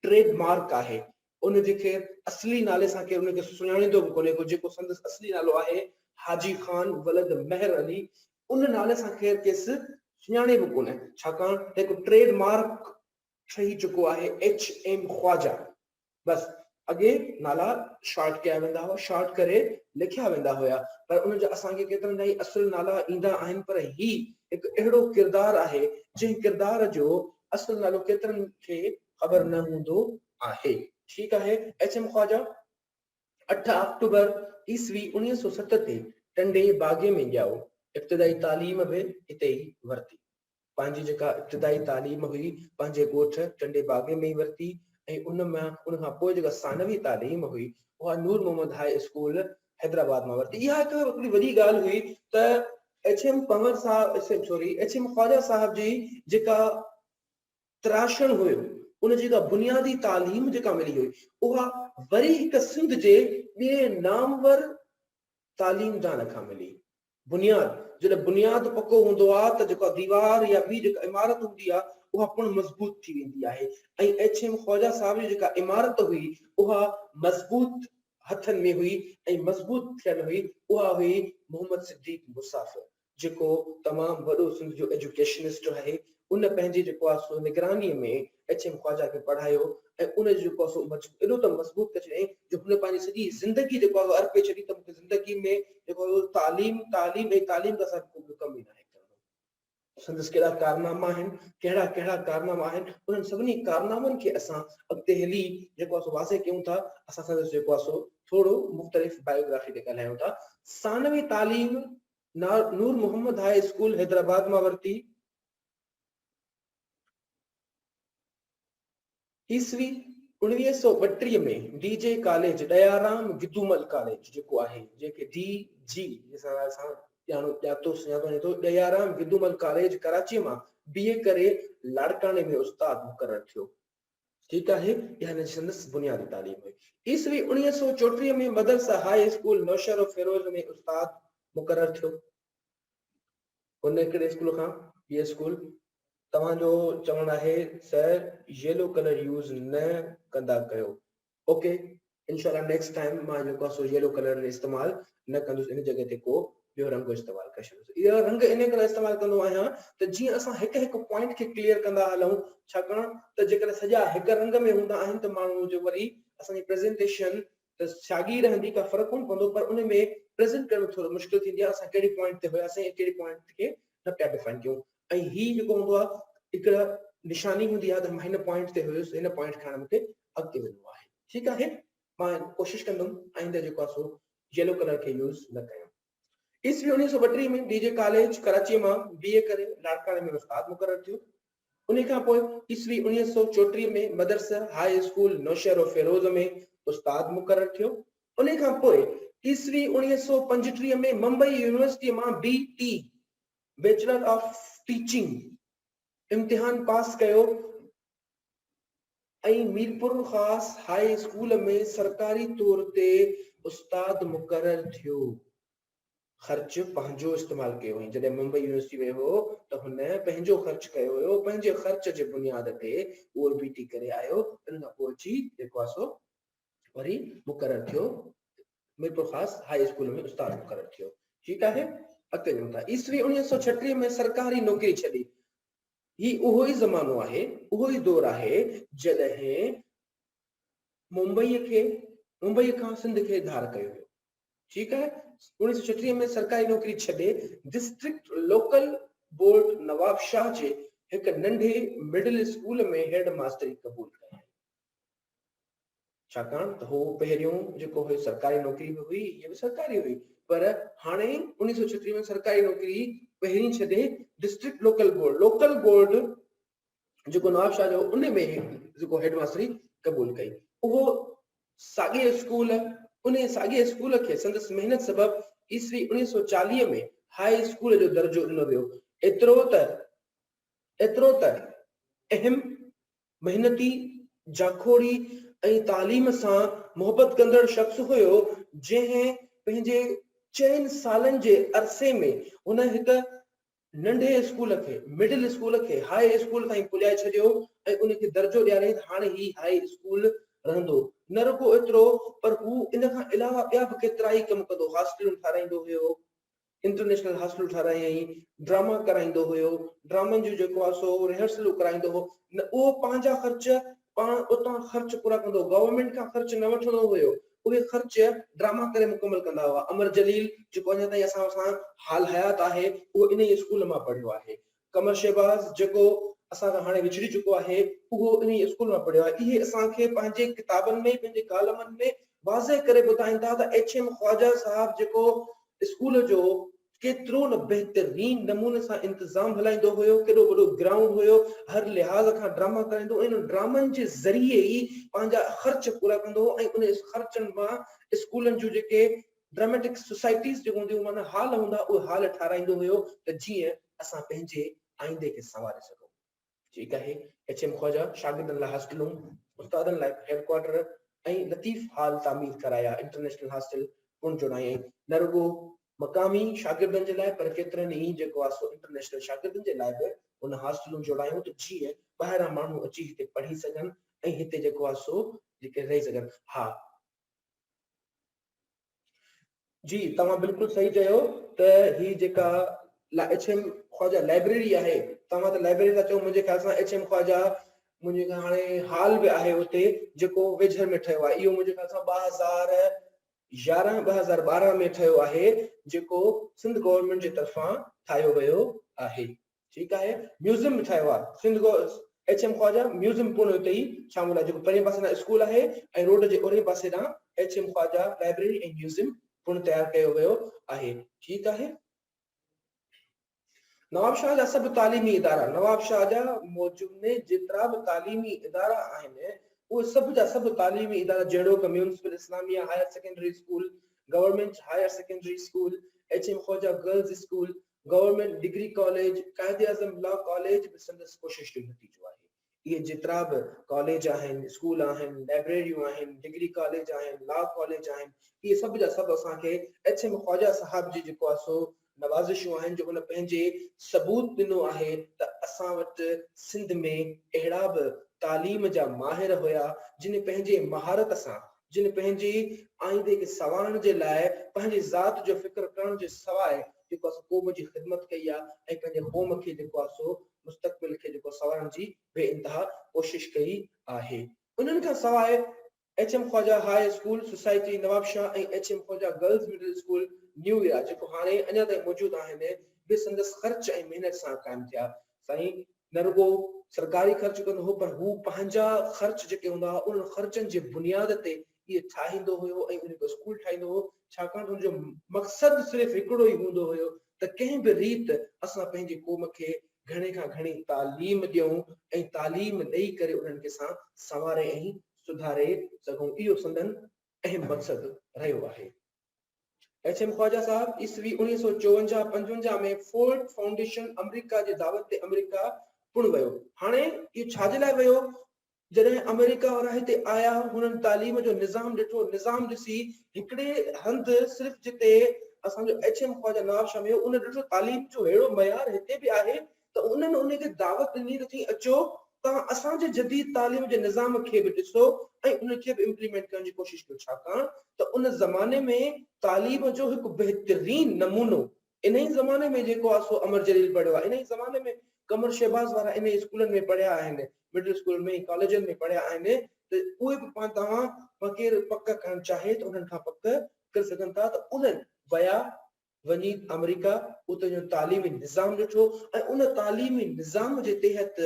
ٽريڊ مارڪ آهي. ان جي کي اصلي نالي سان ڪير ان کي سڃاڻيندو به ڪونهي ڪو جيڪو سندس اصلي نالو آهي حاجي خان ولد مهر علي ان نالي سان ڪير کيس سڃاڻي به ڪونه ڇاڪاڻ ته هڪ ٽريڊ مارڪ ٺهي چڪو آهي ايڇ ايم خواجه. بس اڳي نالا شارٽ ڪيا ويندا هئا، شارٽ ڪري لکيا ويندا هيا پر ان جا اسان کي ڪيترن جا ئي اصل نالا ايندا آهن پر هي هڪ اهڙو ڪردار آهي جنهن ڪردار جو اصل نالو ڪيترن کي خبر نه هوندو آهي. ٺيڪ آهي ايڇ ايم خواجه اٺ آڪٽوبر عيسوي 1907 تي ٽنڊي باگي ۾ ڄائو. ابتدائي تعليم به اتي ئي ورتي. پنهنجي جيڪا ابتدائي تعليم هئي پنهنجي ڳوٺ ٽنڊي باگي ۾ ئي ورتي ۽ ان مان ان کان پوء جيڪا ثانوي تعليم هئي اها نور محمد هاء اسڪول حيدرآباد مان ورتي. اها هڪ هڪڙي وڏي ڳالهه هئي ته ايڇ ايم پنور صاحب سوري ايڇ ايم خواجه صاحب جي جيڪا تراشڻ هيو ان جي جيڪا بنيادي تعليم جيڪا ملي هئي اها وري هڪ سنڌ جي ٻئي نامور تعليمدان کان ملي. بنياد، جڏهن بنياد پڪو هوندو آهي ته جيڪا ديوار يا ٻي جيڪا عمارت هوندي آهي اها پڻ مضبوط ٿي ويندي آهي ۽ ايڇ ايم خواجه صاحب جي جيڪا عمارت هئي اها مضبوط هٿن ۾ هئي ۽ مضبوط ٿيل هئي اها هئي محمد صديق مسافر. جيڪو تمام وڏو سنڌ جو ايجوڪيشنسٽ آهي، ان پنهنجي جيڪو آهي سو نگرانيء ۾ ايڇ ايم خواجه کي پڙهايو ۽ ان جو جيڪو آهي سو ايڏو ته مضبوط ڪري ڇڏيائين جو هن پنهنجي سڄي زندگي جيڪو آهي ارپي ڇڏي ته مون کي زندگي ۾ جيڪو آهي تعليم، تعليم ۽ تعليم کان سواء ڪو ٻيو ڪم ئي ناهي ڪرڻو. سندس ڪهڙا ڪارناما آهن، ڪهڙا ڪهڙا ڪارناما آهن، انهن سڀني ڪارنامن کي اسان اڳتي هلي جيڪو آهي سو واضح ڪيون ٿا. اسان سندس جيڪو آهي سو ٿورو مختلف بايوگرافي تي ڳالهايون ٿا. ثانوي تعليم نور محمد هاء اسڪول حيدرآباد مان ورتي. عيسوي 1932 ۾ D G college Dayaram Gidumal college جيڪو آهي جنهن کي ڊي جي جي نالي سان ڄاڻو ڄاتو سڃاتو وڃي ٿو ڏيارام گدومل ڪاليج ڪراچي مان بي اي ڪري لاڙڪاڻي ۾ استاد مقرر ٿيو. ٺيڪ آهي، اها هن جي سندس بنيادي تعليم هئي. عيسوي 1934 ۾ مدرسه هاء اسڪول نوشهروفيروز ۾ استاد مقرر ٿيو. هن هڪڙي اسڪول کان ٻئي اسڪول. توهان جو چوڻ آهي سر ييلو ڪلر يوز نه ڪندا ڪيو. اوڪي انشاء الله نيڪسٽ ٽائيم مان جيڪو آهي سو ييلو ڪلر استعمال نه ڪندس ان جڳهه تي ڪو ٻيو رنگ استعمال ڪري ڇڏندس. اهو رنگ ان ڪري استعمال ڪندو آهيان ته جيئن اسان هڪ هڪ پوائنٽ کي ڪليئر ڪندا هلون ڇاڪاڻ ته جيڪڏهن سڄا هڪ رنگ ۾ هوندا آهن ته ماڻهو جو وري اسان جي پريزنٽيشن ته ساڳي رهندي ڪا فرق ڪونه پوندو پر ان ۾ پريزنٽ ڪرڻ ۾ ٿورو مشڪل ٿيندي آهي اسان ڪهڙي پوائنٽ تي هياسين ۽ ڪهڙي پوائنٽ کي نه پيا ڊفائن ڪيون ۽ هي جيڪو هوندو آهي هڪ نشاني هوندي آهي ته مان هن پوائنٽ تي هيس هن پوائنٽ کان مون کي اڳتي وڃڻو آهي ٺيڪ آهي مان ڪوشش ڪندم آئنده جيڪو آهي سو ييلو ڪلر کي يوز نه ڪيان. عيسوي 1932 ۾ ڊي جي ڪاليج ڪراچيء مان بي اي ڪري لاڙڪاڻي ۾ استاد مقرر ٿيو. انهيء کان پوء عيسوي 1934 ۾ مدرسه هاء اسڪول نوشهروفيروز ۾ استاد مقرر ٿيو. انهيء کان پوء عيسوي 1935 ۾ ممبئي يونيورسٽيء مان بي ٽي، بيچلر آف ٽيچنگ، امتحان پاس ڪيو. ۽ ميرپورخاص هاء اسڪول ۾ سرڪاري طور تي استاد مقرر ٿيو. خرچ پنهنجو استعمال ڪيو هئائين. جڏهن ممبئي يونيورسٽي ويو هو ته هن پنهنجو خرچ ڪيو هيو. پنهنجي خرچ جي بنياد تي اهو بي ٽي ڪري آيو. ان کان پوء اچي جيڪو آهي سو وري مقرر ٿيو. ميرپورخاص هاء اسڪول ۾ استاد مقرر ٿيو. ٺيڪ آهي. اڳتي وڃون ٿا. عيسوي 1936 ۾ سرڪاري نوڪري ڇڏي. هي اهو ئي زمانو آهي، اهو ئي دور آهي جڏهن ممبئيء کي ممبئيء کان سنڌ کي ڌار ڪيو ويو. ٺيڪ آهي، 1936 ۾ سرڪاري نوڪري ڇڏي ڊسٽرڪٽ لوڪل بورڊ نوابشاهه جي هڪ ننڍي مڊل اسڪول ۾ هيڊ ماستري قبول ڪيائين. ڇاڪاڻ ته هو پهريون جيڪو هيو سرڪاري نوڪري به هئي، هيء به سرڪاري هئي، پر هاڻي 1936 ۾ سرڪاري نوڪري پهرين ڇڏي district local board, local board جيڪو نوابشاهه جو هو، ان ۾ جيڪو هيڊ ماستري قبول ڪئي. اهو ساڳئي اسڪول، انهيء ساڳئي اسڪول کي سندس محنت سبب عيسوي 1940 ۾ هاء اسڪول جو درجو ڏنو ويو. ايترو ته ايترو ته اهم محنتي، جاکوڙي ۽ تعليم سان محبت ڪندڙ شخص هيو، جنهن پنهنجي چئن سالن جي عرصي ۾ هن هڪ ننڍي اسڪول کي، مڊل اسڪول کي، هاء اسڪول تائين پڄائي ڇڏيو ۽ ان کي درجو ڏياريائين ته هاڻي هي هاء اسڪول رهندو. نه رڳو ايترو پر هو ان کان علاوه ٻيا به ڪيترائي ڪم ڪندو، هاسٽلون ٺاهرائيندو هيو، انٽرنيشنل هاسٽل ٺهرايائين، ڊراما ڪرائيندو هيو، ڊرامن جون جيڪو آهي سو ريهرسلون ڪرائيندو هو، نه اهو پنهنجا خرچ پاڻ اتان خرچ پورا ڪندو هو، گورنمينٽ کان خرچ نه وٺندو هيو، اهي خرچ ڊراما ڪري مڪمل ڪندا هئا، امر جليل جيڪو اڃا تائين اسان سان حال حيات آهي اهو انهيء اسڪول مان پڙهيو آهي، قمر شهباز جيڪو اسان کان هاڻي وڇڙي چڪو آهي اهو انهي اسڪول مان پڙهيو آهي. اهي اسان کي پنهنجي ڪتابن ۾ پنهنجي ڪالمن ۾ واضح ڪري ٻڌائين ٿا ته ايڇ ايم خواجه صاحب جيڪو اسڪول جو ڪيترو نه بهترين نموني سان انتظام هلائيندو هيو، ڪيڏو وڏو گرائونڊ هيو، هر لحاظ کان ڊراما ڪرائيندو هو ۽ انهن ڊرامن جي ذريعي ئي پنهنجا خرچ پورا ڪندو هو ۽ انهن خرچن مان اسڪولن جون جيڪي ڊراميٽڪ سوسائٽيز جيڪو هونديون هيون معنيٰ هال هوندا اهي هال ٺاهرائيندو هيو ته جيئن اسان پنهنجي آئيندي کي سنواري سگهون. ٺيڪ آهي ايڇ ايم خواجه شاگردن لاء هاسٽلون، استادن لاء هيڊ ڪوارٽر ۽ لطيف هال تعمير ڪرايا، انٽرنيشنل هاسٽل پڻ جوڙايائين. نه رڳو مقامي شاگردن جي لاء پر ڪيترن ئي جيڪو آهي سو انٽرنيشنل شاگردن جي لاء به هن هاسٽلون جوڙايون ته جيئن ٻاهران ماڻهو اچي هتي پڙهي سگهن ۽ هتي جيڪو آهي سو جيڪي رهي سگهن. ها! جي توهان بلڪل صحيح چيو ته هي جيڪا ايڇ ايم خواجه لائبريري آهي توهان ته لائبريري ٿا چئو منهنجي خيال سان ايڇ ايم خواجه منهنجي خيال هاڻي هال به آهي اتي جيڪو ويجهر ۾ ٺهيو آهي اهو منهنجي خيال سان 2011 2012 ۾ ٺهيو آهي جيڪو سنڌ گورنمينٽ جي طرفان ٺاهيو ويو آهي. ٺيڪ آهي ميوزيم به ٺاهيو آهي سنڌ گو ايڇ ايم خواجه ميوزيم پڻ اتي ئي شامل آهي جيڪو پرين پاسي ڏانهن اسڪول آهي ۽ روڊ جي اورهين پاسي ڏانهن H M Khawaja library ۽ museum پڻ تيار ڪيو ويو آهي ٺيڪ آهي نوابشاهه جا سڀ تعليمي ادارا نوابشاهه جا موجود ۾ جيترا به تعليمي ادارا آهن اهي سڀ جا سڀ تعليمي ادارا جهڙوڪ municipal Islamia higher secondary school government higher secondary school H M Khawaja girls school government degree college, Quaid-e-Azam law college به سندس ڪوشش جو نتيجو آهي. اهي جيترا به ڪاليج آهن، اسڪول آهن، لائبريريون آهن، ڊگري ڪاليج آهن، لا ڪاليج آهن، اهي سڀ جا سڀ اسان کي ايڇ ايم خواجه صاحب جي جيڪو آهي سو نوازشون آهن جو هن پنهنجي ثبوت ڏنو آهي ته اسان وٽ سنڌ ۾ اهڙا به تعليم جا ماهر هيا جن پنهنجي مهارت سان جن پنهنجي آئيندي کي سنوارڻ جي لاء پنهنجي ذات جو فڪر ڪرڻ جي سواء جيڪو آهي سو قوم جي خدمت ڪئي آهي ۽ پنهنجي قوم کي جيڪو آهي سو مستقبل کي جيڪو سنوارڻ جي بي انتها ڪوشش ڪئي آهي. انهن کان سواء H M Khawaja high school society Nawabshah ۽ H M Khawaja girls middle school new era جيڪو هاڻي اڃا تائين موجود آهن به سندس خرچ ۽ محنت سان قائم ٿيا. سائين نه رڳو سرڪاري خرچ ڪندو هو پر هو پنهنجا خرچ جيڪي هوندا هئا انهن خرچن جي بنياد تي اهي ٺاهيندو هيو ۽ ان کي اسڪول ٺاهيندو هو ڇاڪاڻ ته ان جو مقصد صرف هڪڙو ئي هوندو هيو ته ڪنهن به ريت اسان پنهنجي قوم کي گهڻي کان گهڻي تعليم ڏيون ۽ تعليم ڏئي ڪري انهن کي سان سنواري ۽ سڌاري سگهون اهو سندن اهم مقصد رهيو آهي. ايڇ ايم خواجه صاحب عيسوي 1954 55 ۾ فورڊ فائونڊيشن آمريڪا جي دعوت تي آمريڪا پڻ ويو. هاڻي اهو ڇا جي لاء ويو؟ جڏهن آمريڪا وارا هتي آيا هنن تعليم جو نظام ڏٺو، نظام ڏسي هڪڙي هنڌ صرف جتي اسان جو ايڇ ايم خواجه نواب شاهه ۾ هو ان ڏٺو تعليم جو ههڙو معيار هتي به آهي ته انهن ان کي دعوت ڏني ته چئي اچو توهان اسان جي جديد تعليم جي نظام کي به ڏسو ۽ ان کي به امپليمينٽ ڪرڻ جي ڪوشش ڪيو ڇاڪاڻ ته ان زماني ۾ تعليم جو هڪ بهترين نمونو انهي زماني ۾ جيڪو آهي سو امر جليل پڙهيو آهي انهي زماني ۾ قمر شهباز وارا انهي اسڪولن ۾ پڙهيا آهن، مڊل اسڪولن ۾ ڪاليجن ۾ پڙهيا آهن ته اهي به پاڻ توهان مان ڪير پڪ ڪرڻ چاهي ته انهن کان پڪ ڪري سگهن ٿا ته انهن ويا وڃي آمريڪا اتي جو تعليمي نظام ڏٺو ۽ ان تعليمي نظام جي تحت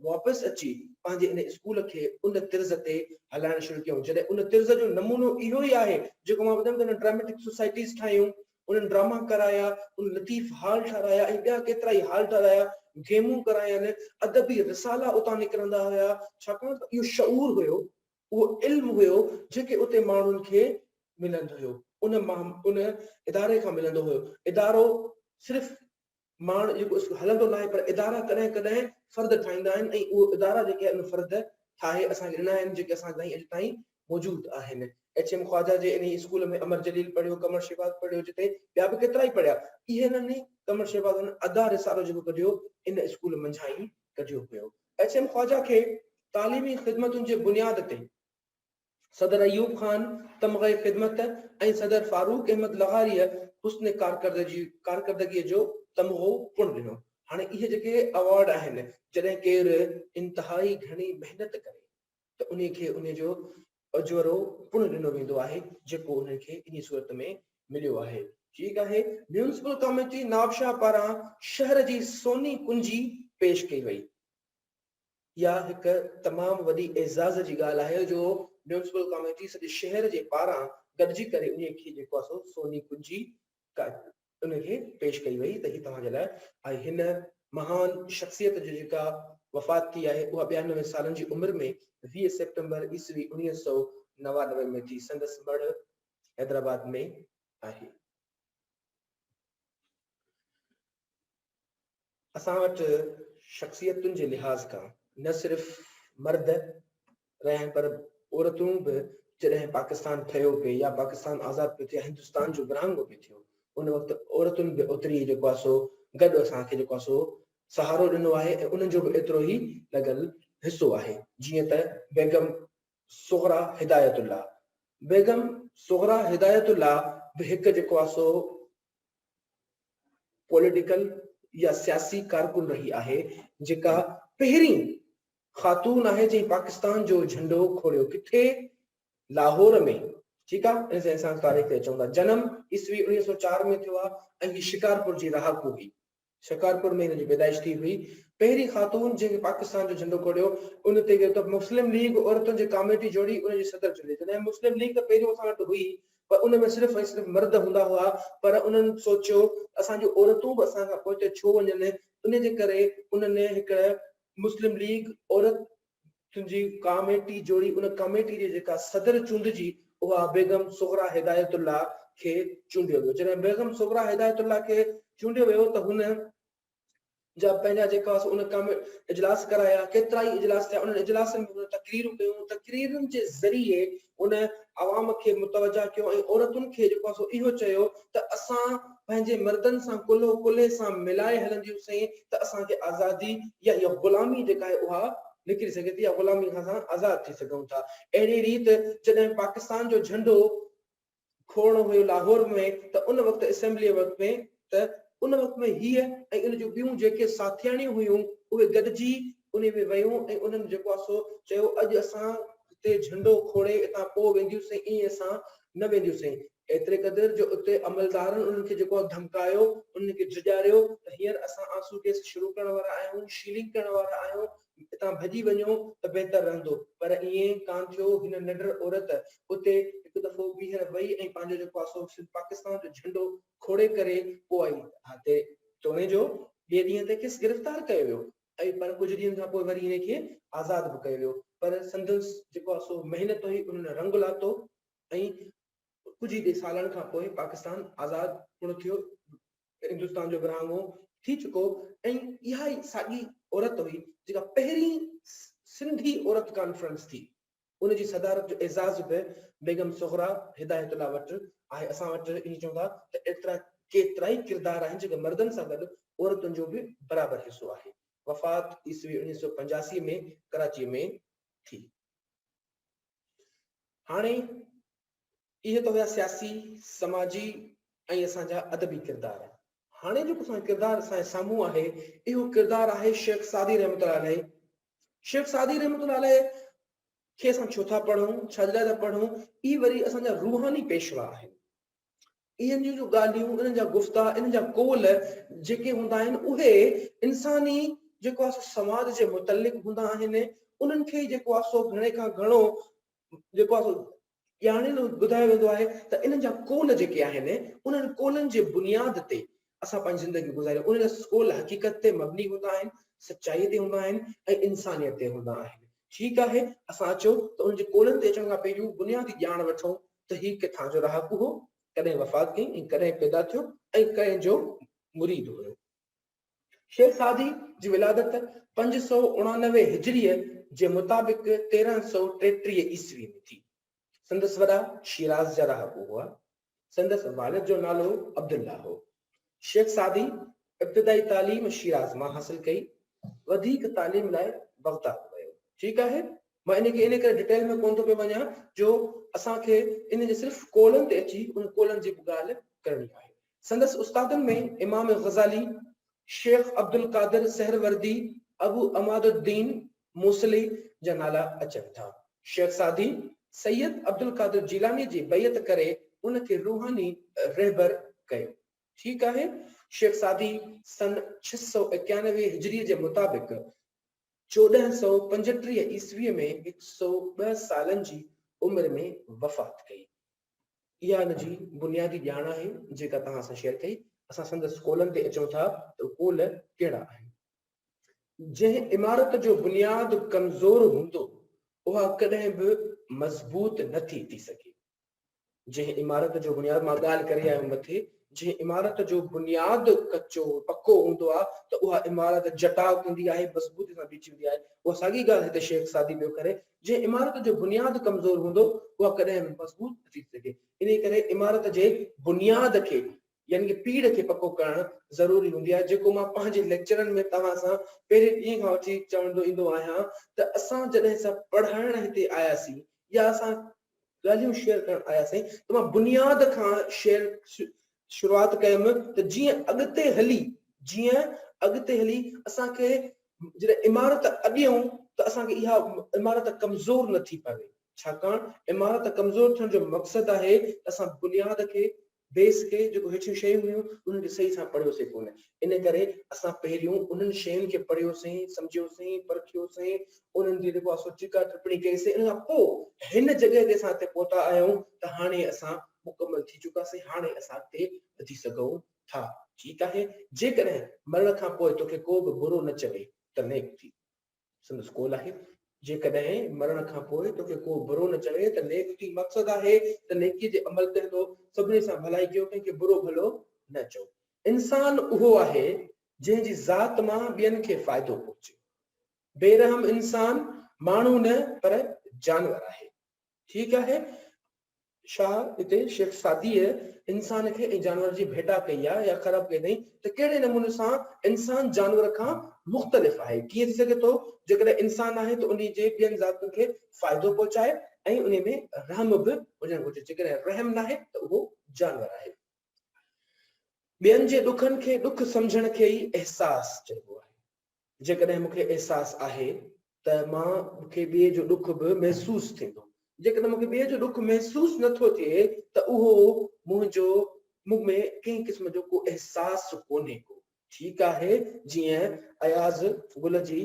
واپس اچي پنهنجي ان اسڪول کي ان طرز تي هلائڻ شروع ڪيائون. جڏهن ان طرز جو نمونو اهو ئي آهي جيڪو مان ٻڌايم ته انهن ڊراميٽڪ سوسائٽيز ٺاهيون، انهن ڊراما ڪرايا، ان لطيف هال ٺهرايا ۽ ٻيا ڪيترائي هال ٺهرايا، گيمون ڪرايائن، ادبي رسالا اتان نڪرندا هيا، ڇاڪاڻ ته اهو شعور هيو، اهو علم هيو جيڪي اتي ماڻهن کي ملندو هيو، ان ان اداري کان ملندو هيو. ادارو صرف ماڻ جيڪو هلندو ناهي پر ادارا ڪڏهن ڪڏهن فرد ٺاهيندا آهن ۽ اهو ادارا جيڪي آهن فرد ٺاهي اسان کي ڏنا آهن جيڪي اسان تائين اڄ تائين موجود آهن. ايڇ ايم خواجه جي انهي اسڪول ۾ امر جليل پڙهيو، قمر شهباز پڙهيو جتي ٻيا به ڪيترائي پڙهيا. اهي انهن ئي قمر شهباز ان ادا رسالو جيڪو ڪڍيو ان اسڪول منجهان ئي ڪڍيو هيو. ايڇ ايم خواجه کي تعليمي خدمتن جي بنياد تي صدر ايوب خان تمغه خدمت ۽ صدر فاروق احمد لغاريء حسن ڪارڪردگيء جو تمغو پڻ ڏنو. هاڻي اهي جيڪي ايوارڊ آهن جڏهن ڪير انتهائي گهڻي محنت ڪري ته انهي کي انهي جو اجورو پڻ ڏنو ويندو آهي جيڪو انهن کي انهي صورت ۾ مليو آهي. ٺيڪ آهي ميونسپل ڪاميٽي نوابشاهه پاران شهر جي سوني ڪنجي پيش ڪئي وئي. اها هڪ تمام وڏي اعزاز جي ڳالهه آهي جو ميونسپل ڪاميٽي سڄي شهر جي پاران گڏجي ڪري انهي کي جيڪو آهي سو سوني ڪنجي ان کي پيش ڪئي وئي ته هي توهان جي لاء آهي. هن مهان شخصيت جي جيڪا وفات ٿي آهي اها 92 سالن جي عمر ۾ 20 سيپٽمبر عيسوي 1999 ۾ ٿي. سندس مڙهه حيدرآباد ۾ آهي. اسان وٽ شخصيتن جي لحاظ کان نه صرف مرد رهيا آهن پر عورتون به جڏهن پاڪستان ٺهيو پئي يا پاڪستان آزاد پيو ٿئي يا هندستان جو ورهاڱو پئي ٿيو ان وقت عورتن به اوتري ئي جيڪو آهي سو گڏ اسان کي جيڪو آهي سو سهارو ڏنو آهي ۽ انهن جو به ايترو ئي لڳل حصو آهي جيئن ته بيگم صغريٰ هدايت الله بيگم صغريٰ هدايت الله به هڪ جيڪو آهي سو پوليٽيڪل يا سياسي ڪارڪن رهي آهي جيڪا پهرين خاتون آهي جنهن پاڪستان جو جهنڊو کوڙيو ڪٿي لاهور ۾ ٺيڪ آ ان سان انسان تاريخ تي اچون ٿا جنم عيسوي 1904 ۾ ٿيو آ ۽ هي شڪارپور جي رهاڪو هئي شڪارپور ۾ هن جي پيدائش ٿي هئي پهرين خاتون جنهن پاڪستان جو جهنڊو کوڙيو ان تي ته مسلم ليگ عورتن جي ڪاميٽي جوڙي ان جي صدر چونڊي جڏهن مسلم ليگ ته پهريون اسان وٽ هئي پر ان ۾ صرف ۽ صرف مرد هوندا هئا پر انهن سوچيو ته اسان جون عورتون به اسان کان پوئتي ڇو وڃن ان جي ڪري انهن هڪ مسلم ليگ عورتن جي ڪاميٽي جوڙي ان ڪاميٽي جي جيڪا صدر چونڊجي اها بيگم صغريٰ هدايت الله کي چونڊيو ويو جڏهن بيگم صغريٰ هدايت الله کي چونڊيو ويو ته هن جا پنهنجا جيڪا سو ان ڪم اجلاس ڪرايا، ڪيترائي اجلاس ٿيا، انهن اجلاسن ۾ هن تقريرون ڪيون، تقريرن جي ذريعي ان عوام کي متوجه ڪيو ۽ عورتن کي جيڪو سو اهو چيو ته اسان پنهنجي مردن سان ڪلهو ڪلهي سان ملائي هلنديون سين ته اسان کي آزادي يا اها غلامي جيڪا آهي اها نڪري سگهي ٿي يا غلامي کان اسان آزاد ٿي سگهون ٿا. اهڙي ريت جڏهن پاڪستان جو جهنڊو کوڙڻو هيو لاهور ۾ ته ان وقت اسيمبليء وقت ۾ ته ان وقت ۾ هيء ۽ ان جون ٻيون جيڪي ساٿياڻيون هيون اهي گڏجي انهي ۾ ويون ۽ انهن جيڪو آهي سو چيو اڄ اسان هتي جهنڊو کوڙي اتان پوء وينديون سين ائين اسان نه وينديون سين ايتري قدر جو اتي عملدارن انهن کي جيڪو آهي ڌمڪايو انهن کي ڊيڄاريو ته هينئر اسان آنسو گيس شروع ڪرڻ وارا آهيون شيلنگ ڪرڻ وارا آهيون اتان ڀڄي وڃو ته بهتر رهندو. پر ائين ڪانه ٿيو. هن نڊر عورت اتي هڪ دفعو ٻيهر وئي ۽ پنهنجو جيڪو آسو سنڌ پاڪستان جو جهنڊو کوڙي ڪري پوء آئي. تي توڻي جو ٻئي ڏينهن تي کيس گرفتار ڪيو ويو ۽ پر ڪجهه ڏينهن کان پوء وري هن کي آزاد به ڪيو ويو. پر سندس جيڪو آسو محنت هئي انهن رنگ لاتو ۽ ڪجهه ئي سالن کان پوء پاڪستان آزاد پڻ ٿيو. هندستان جو ورهاڱو ٿي چڪو ۽ اها ئي ساڳي عورت هئي جيڪا پهرين سنڌي عورت ڪانفرنس ٿي ان جي صدارت جو اعزاز به بيگم صغريٰ هدايت الله وٽ آهي. اسان وٽ ائين چون ٿا ته ايترا ڪيترائي ڪردار آهن جيڪي مردن سان گڏ عورتن جو به برابر حصو آهي. وفات عيسوي 1985 ۾ ڪراچي ۾ ٿي. هاڻي اهي ته هيا سياسي، سماجي ۽ اسان جا ادبي ڪردار. هاڻي جيڪو اسان جو ڪردار اسان جي سامهون آهي، اهو ڪردار آهي شيخ سعدي رحمة الله عليه. شيخ سعدي رحمة الله عليه کي اسان ڇو ٿا پڙهون، ڇا جي لاء ٿا پڙهون؟ اهي وري اسان جا روحاني پيشوا آهن. انهن جون جو ڳالهيون، انهن جا گفتا، انهن جا قول جيڪي هوندا آهن، اهي انساني جيڪو آهي سو سماج جي متعلق هوندا آهن. انهن کي ئي جيڪو آهي سو گهڻي کان گهڻو جيڪو آهي سو ڄاڻيل ٻڌايو ويندو آهي ته انهن جا قول جيڪي آهن، انهن قولن جي بنياد تي اسان پنهنجي زندگي گذاريون. انهن جا قول حقيقت تي مبني هوندا آهن، سچائي تي هوندا آهن ۽ انسانيت تي هوندا آهن. ٺيڪ آهي، اسان اچو ته انهن جي قولن تي اچڻ کان پهريون بنيادي ڄاڻ وٺون ته هي ڪٿان جو رهاڪو هو، ڪڏهن وفات ڪئي ۽ ڪڏهن پيدا ٿيو ۽ ڪنهن جو مريد هيو. شيخ سعدي جي ولادت 589 هجريء جي مطابق 1333 عيسوي ۾ ٿي. سندس وڏا شيراز جا رهاڪو هئا. سندس والد جو نالو عبدالله هو. شيخ سعدي ابتدائي تعليم شيراز مان حاصل ڪئي. وڌيڪ تعليم لاء بغداد ويو. ٺيڪ آهي، مان ان کي ان ڪري ڊيٽيل ۾ ڪونه ٿو پيو وڃان جو اسان کي ان جي صرف قولن تي اچي ان قولن جي به ڳالهه ڪرڻي آهي. سندس استادن ۾ امام غزالي، شيخ عبدالقادر سهروردي، ابو عماد الدين موصلي جا نالا اچن ٿا. شيخ سعدي، سيد عبدالقادر جيلاني جي بيعت ڪري ان کي روحاني رهبر ڪيو. ٺيڪ آهي، شيخ سعدي سن 691 هجريء جي مطابق 1435 عيسويء ۾ هڪ سئو ٻه سالن جي عمر ۾ وفات ڪئي. اها ان جي بنيادي ڄاڻ آهي جيڪا توهان سان شيئر ڪئي. اسان سندس قولن تي اچون ٿا ته قول ڪهڙا آهن. جنهن عمارت جو بنياد ڪمزور هوندو اها ڪڏهن به مضبوط نه ٿي ٿي سگهي. جنهن عمارت جو بنياد مان ڳالهه ڪري آيو مٿي جنهن عمارت جو بنياد ڪچو پڪو هوندو آهي ته اها عمارت جٽاء ڪندي آهي مضبوطي سان بيٺي هوندي آهي. اها ساڳي ڳالهه هتي شيخ سعدي پيو ڪري جنهن عمارت جو بنياد ڪمزور هوندو، اها ڪڏهن به مضبوط نه ٿي سگهي. انهيء ڪري عمارت جي بنياد کي يعني ڪه پيڙهه کي پڪو ڪرڻ ضروري هوندي آهي، جيڪو مان پنهنجي ليڪچرن ۾ توهان سان پهرين ڏينهن کان وٺي چوندو ايندو آهيان ته اسان جڏهن سان پڙهائڻ هتي آياسين يا اسان ڳالهيون شيئر ڪرڻ آياسين ته مان بنياد کان شيئر شروعات ڪيم ته جيئن اڳتي هلي جيئن اڳتي هلي اسان کي جڏهن عمارت اڏيون ته اسان کي اها عمارت ڪمزور نه ٿي پوي ڇاڪاڻ عمارت ڪمزور ٿيڻ جو مقصد آهي ته اسان بنياد کي بيس کي جيڪو هيٺيون شيون هيون انهن کي صحيح سان پڙهيوسين ڪونه ان ڪري اسان پهريون انهن شين کي پڙهيوسين سمجهيوسين پرکيوسين انهن تي جيڪو آهي سو ٽيڪا ٽپڻي ڪئيسين ان کان پوء هن جڳهه تي اسان هتي پهتا آهيون ته هاڻي اسان مڪمل ٿي چڪاسين هاڻي اسان اڳتي وڌي سگهون ٿا. ٺيڪ آهي جيڪڏهن مرڻ کان پوء توکي ڪو به برو نه چوي ته نيڪ ٿي. سندس قول آهي جيڪڏهن مرڻ کان پوء توکي ڪو برو نه چوي ته نيڪ ٿي. مقصد آهي ته نيڪي جي عمل ڪندو سڀني سان ڀلائي ڪيو ڪنهن کي برو ڀلو نه چئو. انسان اهو آهي جنهن جي ذات مان ٻين کي فائدو پهچي. بي رحم انسان ماڻهو نه پر جانور آهي. ٺيڪ آهي شاهه هتي شيخ سعديء انسان کي ۽ جانور جي ڀيٽا ڪئي آهي يا خراب ڪئي اٿئي ته ڪهڙي نموني سان انسان جانور کان مختلف آهي ڪيئن ٿي سگهي ٿو جيڪڏهن انسان آهي ته انهي جي ٻين ذاتن کي فائدو پهچائي ۽ انهي ۾ رحم به هجڻ گهرجي جيڪڏهن رحم ناهي ته اهو جانور آهي. ٻين جي ڏکن کي ڏک سمجهڻ کي ئي احساس چئبو آهي. جيڪڏهن مون کي احساس آهي ته مان مون کي ٻئي جو ڏک به محسوس ٿيندو. جيڪڏهن مون کي ٻئي جو ڏک محسوس نه ٿو ٿئي ته اهو منهنجو مون ۾ ڪنهن قسم جو ڪو احساس ڪونهي ڪو. ٺيڪ آهي جيئن اياز گل جي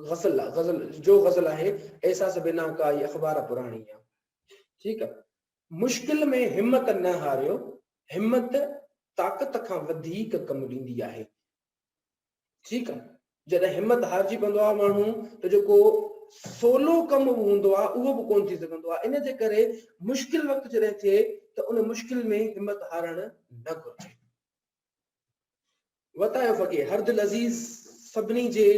غزل غزل جو غزل آهي احساس بنا ڪائي اخبار پراڻي آ. ٺيڪ آ. مشڪل ۾ همت نه هاريو، همت طاقت کان وڌيڪ ڪم ڏيندي آهي. ٺيڪ آ جڏهن همت هارجي پوندو آ ماڻهو ته جيڪو سولو ڪم به هوندو آ اهو به ڪونه ٿي سگهندو آ ان جي ڪري مشڪل وقت جڏهن ٿئي ته ان مشڪل ۾ همت هارڻ نه گهرجي. وتايو فقير هر دل عزيز سڀني جي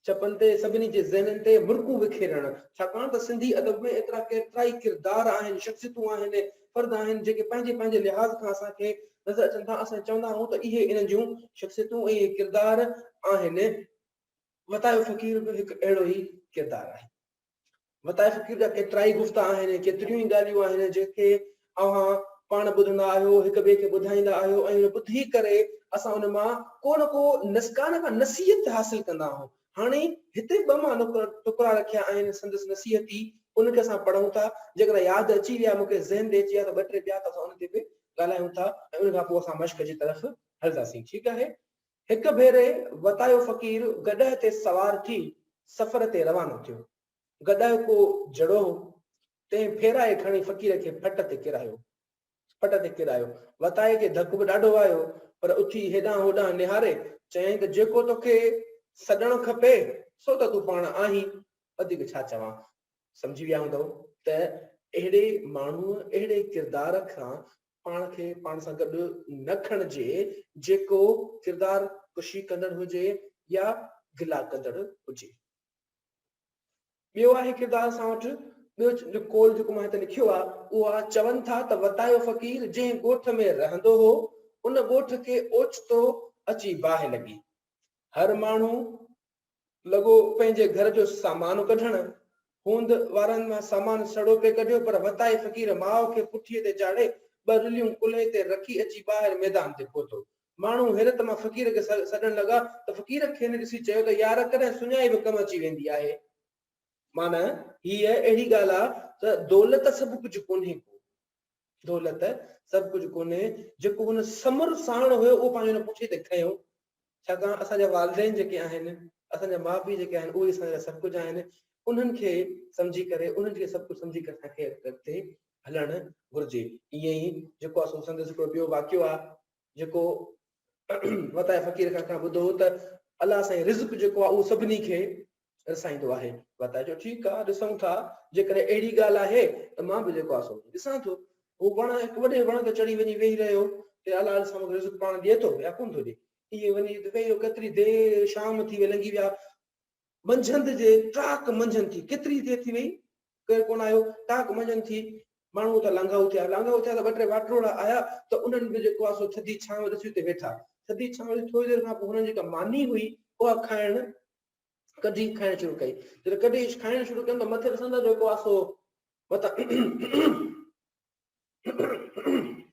چپن تي سڀني جي ذهنن تي مرڪون وکيرڻ ڇاڪاڻ ته سنڌي ادب ۾ ايترا ڪيترائي ڪردار آهن شخصيتون آهن فرد آهن جيڪي پنهنجي پنهنجي لحاظ کان اسان کي نظر اچن ٿا اسان چوندا آهيون ته اهي انهن جون شخصيتون ۽ اهي ڪردار آهن. وتايو فقير به هڪ اهڙو ئي ڪردار آهي. وتايو فقير جا ڪيترائي گفتا آهن، ڪيتريون ئي ڳالهيون آهن جيڪي اوهان پاڻ ٻڌندا آهيو، هڪ ٻئي کي ٻڌائيندا آهيو ۽ اهو ٻڌي ڪري اسان ان مان ڪو نه ڪو ڪا نه ڪا نصيحت حاصل ڪندا آهيون. هاڻي هتي ٻه مان ٽڪرا رکيا آهن سندس نصيحتي، ان کي اسان پڙهون ٿا. جيڪڏهن ياد اچي ويا مون کي ذهن تي اچي ويا ته ٻه ٽي ٻيا ته اسان ان تي به ڳالهايون ٿا ۽ ان کان پوء اسان مشق جي طرف هلنداسين. ٺيڪ آهي. هڪ ڀيري وتايو فقير گڏهه تي سوار ٿي سفر تي روانو ٿيو. گڏهه ڪو جڙو هو، تنهن ڦيرائي کڻي فقير کي ڦٽ تي ڪيرايو. ڦٽ تي ڪيرايو. وتائي کي ڌڪ به ڏاڍو آيو، پر اٿي هيڏانهن هوڏانهن نهاري چيائين ته جيڪو توکي سڏڻ کپي، سو ته تون پاڻ آهين، وڌيڪ ڇا چوان. سمجهي ويا هوندؤ ته اهڙي ماڻهوء، اهڙي ڪردار کان پاڻ کي پاڻ سان گڏ نه کڻجي، جيڪو ڪردار ڪشي ڪندڙ هجي يا گلا ڪندڙ هجي. ٻيو آهي ڪردار اسان وٽ ٻيو قول جيڪو مان هتي لکيو آهي اهو آهي چون ٿا ته وتايو فقير جنهن ڳوٺ ۾ رهندو هو ان ڳوٺ کي اوچتو اچي باهه لڳي. هر ماڻهو لڳو پنهنجي گهر جو سامان ڪڍڻ. هوند وارن مان سامان سڙو پئي ڪڍيو پر وتائي فقير ماء کي پٺيء تي چاڙهي ٻه رليون ڪلهي تي رکي اچي ٻاهر ميدان تي پهتو. ماڻهو حيرت مان فقير کي سڏڻ لڳا ته فقير کين ڏسي چيو ته يار ڪڏهن سڃائي به ڪم اچي ويندي آهي. معنيٰ هيء اهڙي ڳالهه آ ته دولت سڀ ڪجهه ڪونهي ڪو. دولت سڀ ڪجهه ڪونهي. جيڪو هن سمر ساڻ هيو اهو پنهنجي هن پٺيء تي کنيو. ڇاڪاڻ اسان جا والدين جيڪي آهن، اسان جا ماء پيء جيڪي آهن اهي اسان جا سڀ ڪجهه آهن. انهن کي سمجهي ڪري، انهن کي سڀ ڪجهه سمجهي ڪري اسان کي اڳتي هلڻ گهرجي. ائين ئي جيڪو آ سو سندس هڪڙو ٻيو واقعو آ جيڪو وتائي فقير کان کان ٻڌو هو ته الله سائين رزق جيڪو آهي اهو سڀني کي رسائيندو آهي. وتائي چيو ٺيڪ آهي ڏسون ٿا جيڪڏهن اهڙي ڳالهه آهي ته مان به جيڪو آهي سو ڏسان ٿو. هو وڻ هڪ وڏي وڻ تي چڙهي وڃي ويهي رهيو ته الله سائين مون کي رزق پاڻ ڏئي ٿو يا ڪونه ٿو ڏئي. ائين وڃي ويهي رهيو ڪيتري دير شام ٿي وئي لنگهي ويا. منجهند جي ٽاڪ منجهند ٿي، ڪيتري دير ٿي وئي، ڪير ڪونه آيو، ٽاڪ منجهند ٿي، ماڻهو اتان لانگهائو ٿيا، لانگهائو ٿيا ته ٻه ٽي واٽروڙا آيا ته انهن به جيڪو آهي سو ٿڌي ڇانو ڏسي اتي ويٺا، ٿڌي ڇانو ڏسي ٿوري دير کان پوء هنن جيڪا ماني هئي اها کائڻ ڪڍي کائڻ شروع ڪئي، جڏهن ڪڍي کائڻ شروع ڪين ته مٿي ڏسن ته جيڪو آهي سو متان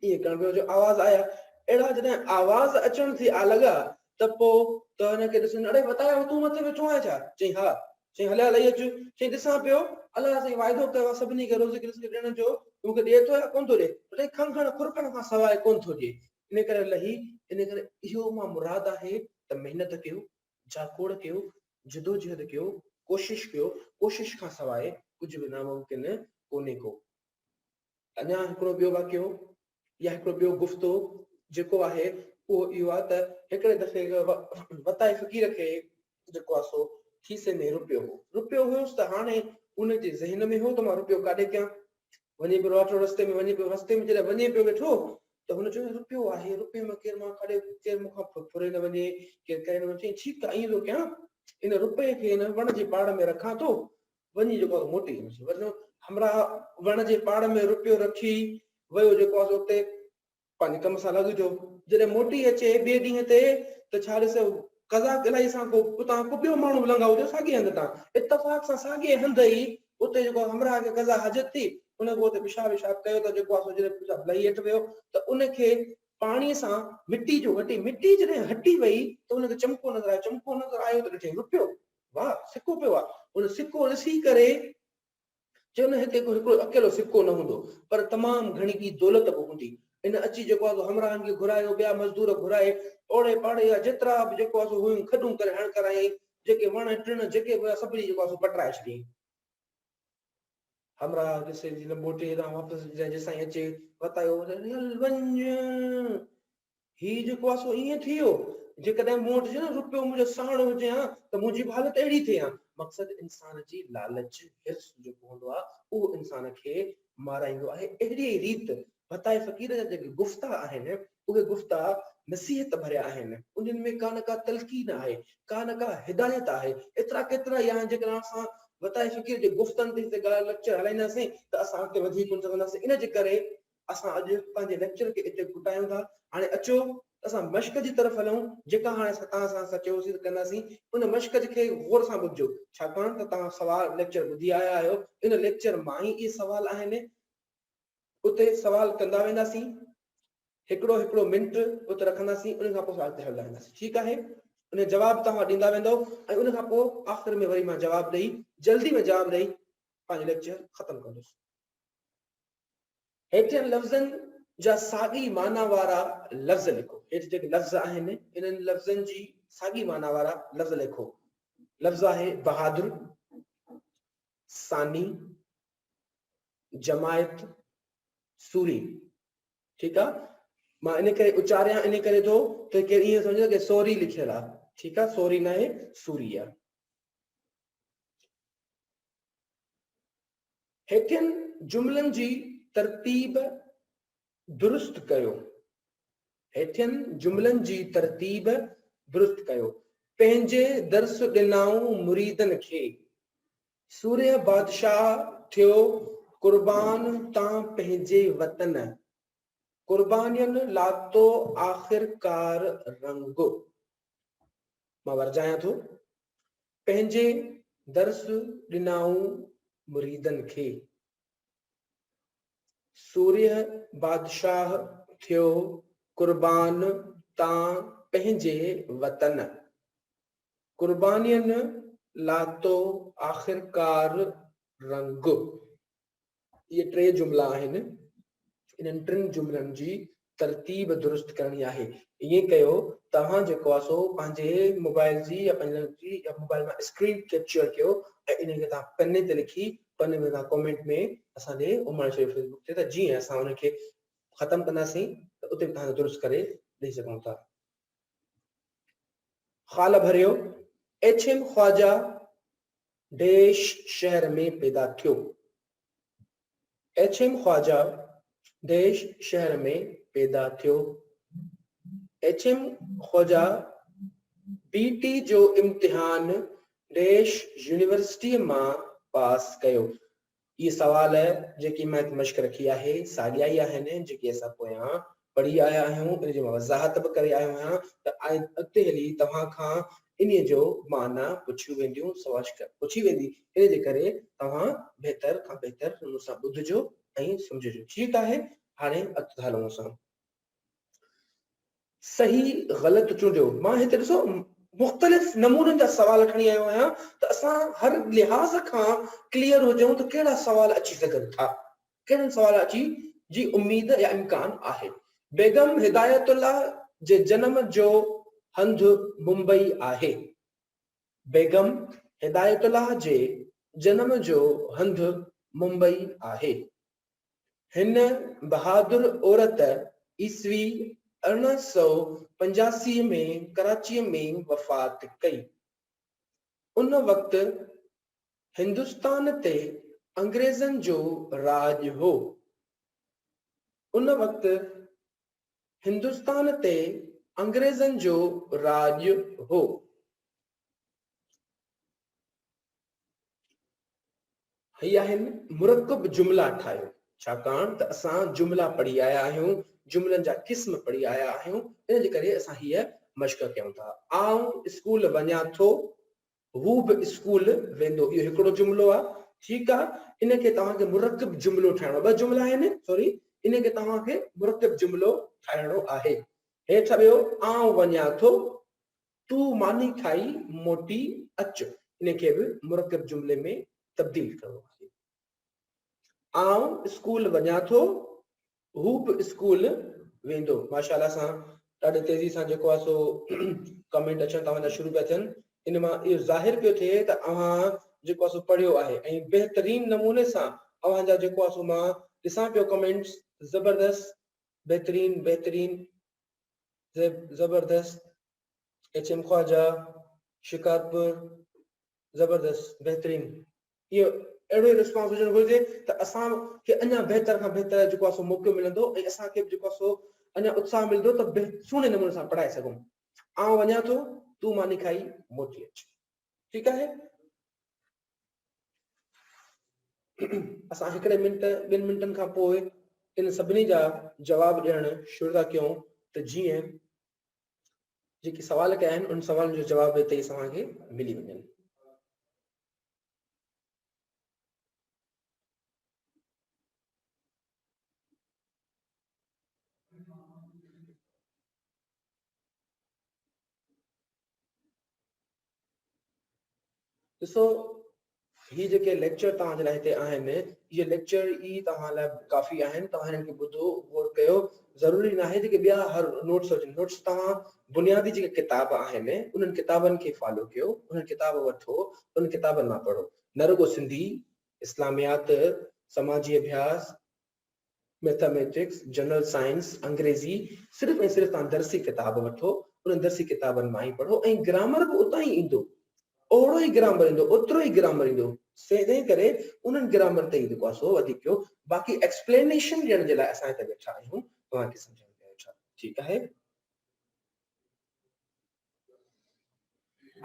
ائين ڪرڻ پيو جو آواز آيا اهڙا جڏهن آواز اچڻ ٿي آ لڳا ته پوء ته هن کي ڏسن اڙي وتايا تون مٿي ويٺو آهين ڇا؟ چئين ها. چئين هليا لهي اچ. چئين ڏسان پيو الله سائين واعدو ڪيو آهي سڀني کي روزي رزق ڏيڻ جو مون کي ڏئي ٿو يا ڪونه ٿو ڏئي؟ چئين کنگهڻ کرڪڻ کان سواء ڪونه ٿو ڏئي. ان ڪري لهي ان ڪري اهو مان مراد آهي ته محنت ڪيو جاکوڙ ڪيو جدوجهد ڪيو ڪوشش ڪيو ڪوشش کان سواء ڪجهه به ناممڪن ڪونهي ڪو. اڃا هڪڙو ٻيو واقعو يا هڪڙو ٻيو گفتو جيڪو آهي اهو اهو آهي ته هڪڙي دفعي وتائي فقير کي جيڪو آهي سو کيسي ۾ روپيو هو. روپيو هيس ته هاڻي ان جي ذهن ۾ هو ته مان روپيو ڪاڏي ڪيان. وڃي پيو واٽو رستي ۾ وڃي پيو رستي ۾ جڏهن وڃي پيو ويٺو ته هن چيو روپيو آهي روپيي مان ڪير مان ڪاڏي ڪير مون کان ڦري نه وڃي ڪير ڪري نه وڃي. چيائين ٺيڪ آهي ائين ٿو ڪيان ان روپئي کي هن وڻ جي پاڙ ۾ رکان ٿو وڃي جيڪو آهي موٽي ايندس. وري همراهه وڻ جي پاڙ ۾ روپيو رکي ويو جيڪو آهي سو اتي پنهنجي ڪم سان لڳي ٿيو. جڏهن موٽي اچي ٻئي ڏينهن تي ته ڇا ڏسي قزاق الائي سان ڪو اتان ڪو ٻيو ماڻهو به لنگهائو ٿيو ساڳئي هنڌ تان. اتفاق سان ساڳئي هنڌ ئي اتي جيڪو آهي همراهه کي قضا حاجت ٿي ان کي اتي پيشاب ويشاب ڪيو ته جيڪو آهي سو جڏهن پيشاب لهي هيٺ ويو ته ان کي پاڻي سان مٽي جو هٽي مٽي جڏهن هٽي وئي ته ان کي چمڪو نظر آيو چمڪو نظر آيو ته ڏٺائين روپيو واهه سڪو پيو آ. هن سڪو ڏسي ڪري چيو نه هتي ڪو هڪڙو اڪيلو سڪو نه هوندو پر تمام گهڻي ٻي دولت به هوندي. هن اچي جيڪو آ سو همراهن کي گهرايو ٻيا مزدور گهرائي اوڙي پاڙي جا جيترا به جيڪو آ سو هيون کڏون ڪري هڻ ڪرايائين جيڪي وڻ ٽڻ جيڪي به هيا سڀني جيڪو آ سو پٽرائي ڇڏيائين. همراهه ڏسي جي لنبوٽي هيڏانهن واپس جيسائين اچي وتايو هل وڃ. هي جيڪو آ سو ائين ٿي ويو، جيڪڏهن مون وٽ نه روپيو منهنجو ساڻ هجي ها ته منهنجي به حالت اهڙي ٿئي ها. مقصد انسان جي لالچ، حرص جيڪو هوندو آ اهو انسان کي مارائيندو آهي. اهڙيء ئي ريت ڀتائي فقير جا جيڪي گفتا آهن اهي گفتا نصيحت ڀريا آهن. انهن ۾ ڪا نه ڪا تلقين آهي، ڪا نه ڪا هدايت آهي. ايترا ڪيترا ئي آهن جيڪڏهن اسان ڀتائي فقير جي گفتن تي هتي ڳالهه ليڪچر هلائينداسين ته اسان اڳتي وڌي ڪونه سگهنداسين. ان جي ڪري اسان اڄ پنهنجي ليڪچر کي اتي گهٽايون ٿا. هاڻي اچو ته اسان مشق جي طرف هلون، جيڪا هاڻي اسان توهان سان اسان چيوسين ته ڪنداسين. ان مشق کي غور سان ٻڌجو، ڇاڪاڻ ته توهان سوال ليڪچر ٻڌي آيا آهيو، ان ليڪچر مان ئي اهي سوال آهن. اتي سوال ڪندا وينداسين هڪڙو هڪڙو منٽ ات رکنداسين ان کان پوء اڳتي هلندا وينداسين ٺيڪ آهي ان جواب توهان ڏيندا ويندو ۽ ان کان پوء آخر ۾ وري مان جواب ڏئي جلدي ۾ جواب ڏئي پنهنجو ليڪچر ختم ڪندس. هيٺين لفظن جا ساڳي معنيٰ وارا لفظ لکو. هيٺ جيڪي لفظ آهن انهن لفظن جي ساڳي معنيٰ وارا لفظ لکو. لفظ آهي بهادر، ثاني، جماعت، سوري. ٺيڪ آ مان ان ڪري اچاريان ان ڪري ٿو ته ڪير ائين سمجهي ته سوري لکيل آ. ٺيڪ آ سوري ناهي سوري آ. هيٺين جملن جي ترتيب درست ڪيو. هيٺين جملن جي ترتيب درست ڪيو. پنهنجي درس ڏنائون مريدن کي. سورهيه بادشاهه ٿيو قربان تان پنهنجي وطن. قربانين لاتو آخرڪار رنگ. مان ورجايان ٿو. پنهنجي درس ڏنائون مريدن کي. سورهيه بادشاهه ٿيو قربان تان پنهنجي وطن. قربانين لاتو آخرڪار رنگ. اهي ٽي جملا آهن. انهن ٽن جملن جي ترتيب درست ڪرڻي آهي. ائين ڪيو توهان جيڪو آهي سو پنهنجي موبائل جي يا پنهنجي يا موبائل مان اسڪرين ڪيپچر ڪيو ۽ انهن کي توهان پني تي لکي پني ۾ توهان ڪمينٽ ۾ اسان ڏي اماڻي ڇڏيو فيس بڪ تي ته جيئن اسان ان کي ختم ڪنداسين ته اتي به توهان کي درست ڪري ڏئي سگهون ٿا. خال ڀريو، ايڇ ايم خواجه ڊيش شهر ۾ پيدا ٿيو. ايڇ ايم خواجه ڊيش شهر ۾ پيدا ٿيو. H M Khwaja B T جو امتحان ڊيش يونيورسٽيء مان پاس ڪيو. اهي سوال جيڪي مان هت مشق رکي آهي ساڳيا ئي آهن جيڪي اسان پويان پڙهي آيا آهيون ان جي مان وضاحت به ڪري آيو آهيان ته اڳتي هلي توهان کان انهي جو معنيٰ پڇيون وينديون سواش پڇي ويندي ان جي ڪري توهان بهتر کان بهتر نموني سان ٻڌجو ۽ سمجهجو ٺيڪ آهي هاڻي اڳتي ٿا هلون اسان. صحيح غلط چونڊيو. مان هتي ڏسو مختلف نمونن جا سوال کڻي آيو آهيان ته اسان هر لحاظ کان ڪليئر هجون ته ڪهڙا سوال اچي سگهن ٿا، ڪهڙن سوال اچي جي اميد يا امڪان آهي. بيگم هدايت الله جي جنم جو هنڌ ممبئي آهي. بيگم هدايت الله جي جنم جو هنڌ ممبئي آهي. هن بهادر عورت عيسوي 1885 ۾ ڪراچيء ۾ وفات ڪئي. ان وقت هندستان تي انگريزن جو راڄ هو. ان وقت هندستان تي انگريزن جو راڄ هو. هي آهن مرڪب جملا ٺاهيو. ڇاڪاڻ ته اسان جملا پڙهي آيا آهيون، جملن جا قسم پڙهي آيا آهيون، ان جي ڪري اسان هيء مشق ڪيون ٿا. آئون اسڪول وڃان ٿو، هو به اسڪول ويندو. اهو هڪڙو جملو آهي، ٺيڪ آهي. ان کي توهان کي مرڪب جملو ٺاهڻو، ٻه جملا آهن، سوري، ان کي توهان کي مرڪب جملو ٺاهڻو آهي. هيٺ ٻيو، آئون وڃان ٿو، تون ماني کائي موٽي اچ. ان کي به مرڪب جملي ۾ تبديل ڪرڻو آهي. آئون اسڪول وڃان ٿو، هو به اسڪول ويندو. ماشاء الله سان ڏاڍي تيزي سان جيڪو آهي سو ڪمينٽ اچڻ توهان جا شروع پيا ٿين. ان مان اهو ظاهر پيو ٿئي ته اوهان جيڪو آهي سو پڙهيو آهي ۽ بهترين نموني سان اوهان جا جيڪو آهي سو مان ڏسان پيو ڪمينٽس زبردست بهترين بهترين زبردست ايڇ ايم خواجه شڪارپور زبردست بهترين اهو اهڙو ئي رسپانس هجڻ گهرجي ته اسان کي اڃا بهتر کان بهتر جيڪو آهي سو موقعو ملندو ۽ اسان کي به جيڪو آهي سو اڃا اتساهه ملندو ته سهڻي نموني سان پڙهائي سگهون. آئون وڃان ٿو تون ماني کائي موٽي اچ. ٺيڪ آهي. اسان هڪڙي منٽ ٻن منٽن کان پوء ان سڀني جا جواب ڏيڻ شروع ٿا ڪيون ته جيئن جيڪي سوال ڪيا آهن ان سوالن جو جواب هتي ئي اسان کي ملي وڃن. ڏسو هي جيڪي ليڪچر توهان جي لاء هتي آهن اهي ليڪچر ئي توهان لاء ڪافي آهن توهان هنن کي ٻڌو غور ڪيو ضروري ناهي جيڪي ٻيا هر نوٽس هجن نوٽس توهان بنيادي جيڪي ڪتاب آهن انهن ڪتابن کي فالو ڪيو انهن ڪتاب وٺو انهن ڪتابن مان پڙهو نه رڳو سنڌي اسلاميات سماجي اڀياس ميٿاميٽڪس، جنرل سائنس، انگريزي، صرف ۽ صرف توهان درسي ڪتاب وٺو، انهن درسي ڪتابن مان ئي پڙهو ۽ گرامر به اتان ئي ايندو، اوهڙو ئي گرامر ايندو، اوترو ئي گرامر ايندو، تنهن ڪري انهن گرامر تي ئي جيڪو آهي سو وڌيڪ ڪيو، باقي ايڪسپلينيشن ڏيڻ جي لاء اسان هتي ويٺا آهيون، توهان کي سمجهائڻ لاء ويٺا، ٺيڪ آهي.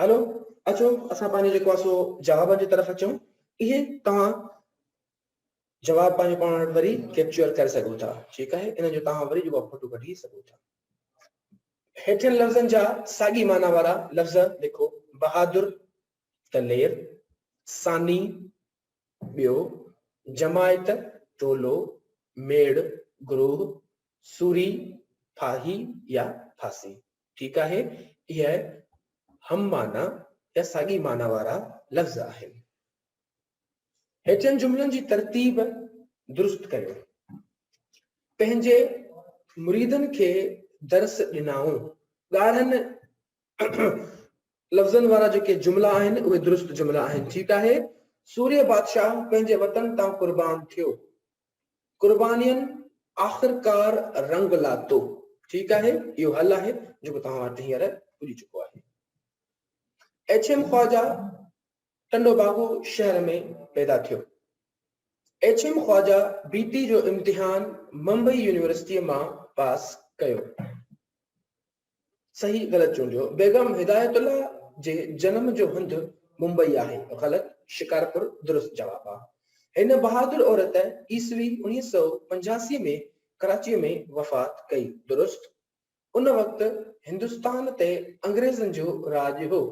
هلو اچو اسان پنهنجي جيڪو آهي سو جوابن جي طرف اچون، اهي توهان جواب پنهنجو پاڻ وٽ وري ڪيپچر ڪري سگهو ٿا ٺيڪ آهي ان جو توهان وري جيڪو فوٽو ڪڍي سگهو ٿا. هيٺين لفظن جا ساڳي معنيٰ وارا لفظ لکو، بهادر، دلير، ثاني، ٻيو، جماعت، ٽولو، ميڙ، گروهه، سوري، ڦاهي يا ڦاسي. ٺيڪ آهي اهي هم معنيٰ يا ساڳي معنيٰ وارا لفظ آهن. هيٺين جملن جي ترتيب درست ڪريو. پنهنجي مريدن کي درس ڏنائون. ڳاڙهن لفظن وارا جيڪي جملا آهن اهي درست جملا آهن. ٺيڪ آهي. سورهيه بادشاهه پنهنجي وطن تان قربان ٿيو. قربانين آخرڪار رنگ لاتو. ٺيڪ آهي. اهو حل آهي جيڪو توهان وٽ هينئر پڄي چڪو آهي. ايڇ ايم خواجه ٽنڊو باگو شهر ۾ پيدا ٿيو. ايڇ ايم خواجه بي ٽي جو امتحان ممبئي يونيورسٽيء مان پاس ڪيو. صحيح غلط چونڊيو. بيگم هدايت الله جي جنم جو هنڌ ممبئي آهي. غلط، شڪارپور درست جواب آ. هن بهادر عورت عيسوي 1985 ۾ ڪراچيء ۾ وفات ڪئي. درست. ان وقت هندستان تي انگريزن جو راڄ هو.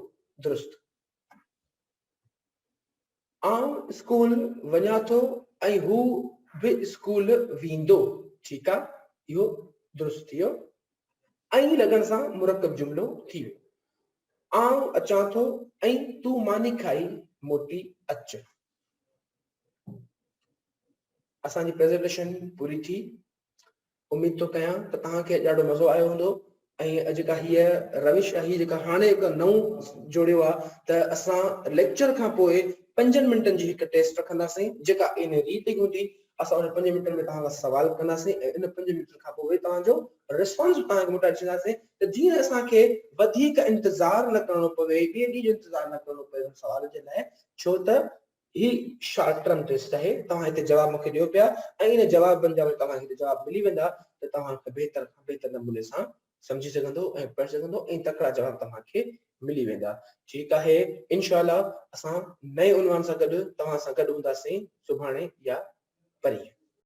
درست. آئون اسڪول وڃان ٿو ۽ هو به اسڪول ويندو. ٺيڪ آ، اهو درست ٿي ويو. ۽ لڳڻ سان مرڪب جملو ٿي ويو. آئون اچان ٿو ۽ تون ماني کائي موٽي اچ. اسان جي پريزنٽيشن پوري ٿي. اميد ٿو ڪيان ته توهان کي ڏاڍو مزو آيو هوندو ۽ جيڪا هيء روش آهي جيڪا هاڻي هڪ نئون جوڙيو آهي ته اسان ليڪچر کان پوء پنجن منٽن جي هڪ ٽيسٽ رکنداسين جيڪا ان ريت ئي هوندي اسان ان پنج منٽن ۾ توهان کان سوال ڪنداسين ۽ ان پنج منٽن کان پوء وري توهان جو ريسپانس به توهان کي موٽائي ڏينداسين ته جيئن اسان کي وڌيڪ انتظار نه ڪرڻو پوي ٻئي ڏينهن جو انتظار نه ڪرڻو پوي ان سوال جي لاء ڇو ته هي شارٽ ٽرم ٽيسٽ آهي توهان هتي جواب مون کي ڏيو پيا ۽ ان جوابن جا وري توهان کي هتي جواب ملي ويندا ته توهان کي بهتر کان بهتر نموني سان سمجهي سگهندو ۽ پڙهي سگهندو ۽ تڪڙا جواب توهان کي ملي ويندا ٺيڪ آهي انشاء الله اسان نئين عنوان سان گڏ توهان سان گڏ هونداسين سڀاڻي يا پرينء.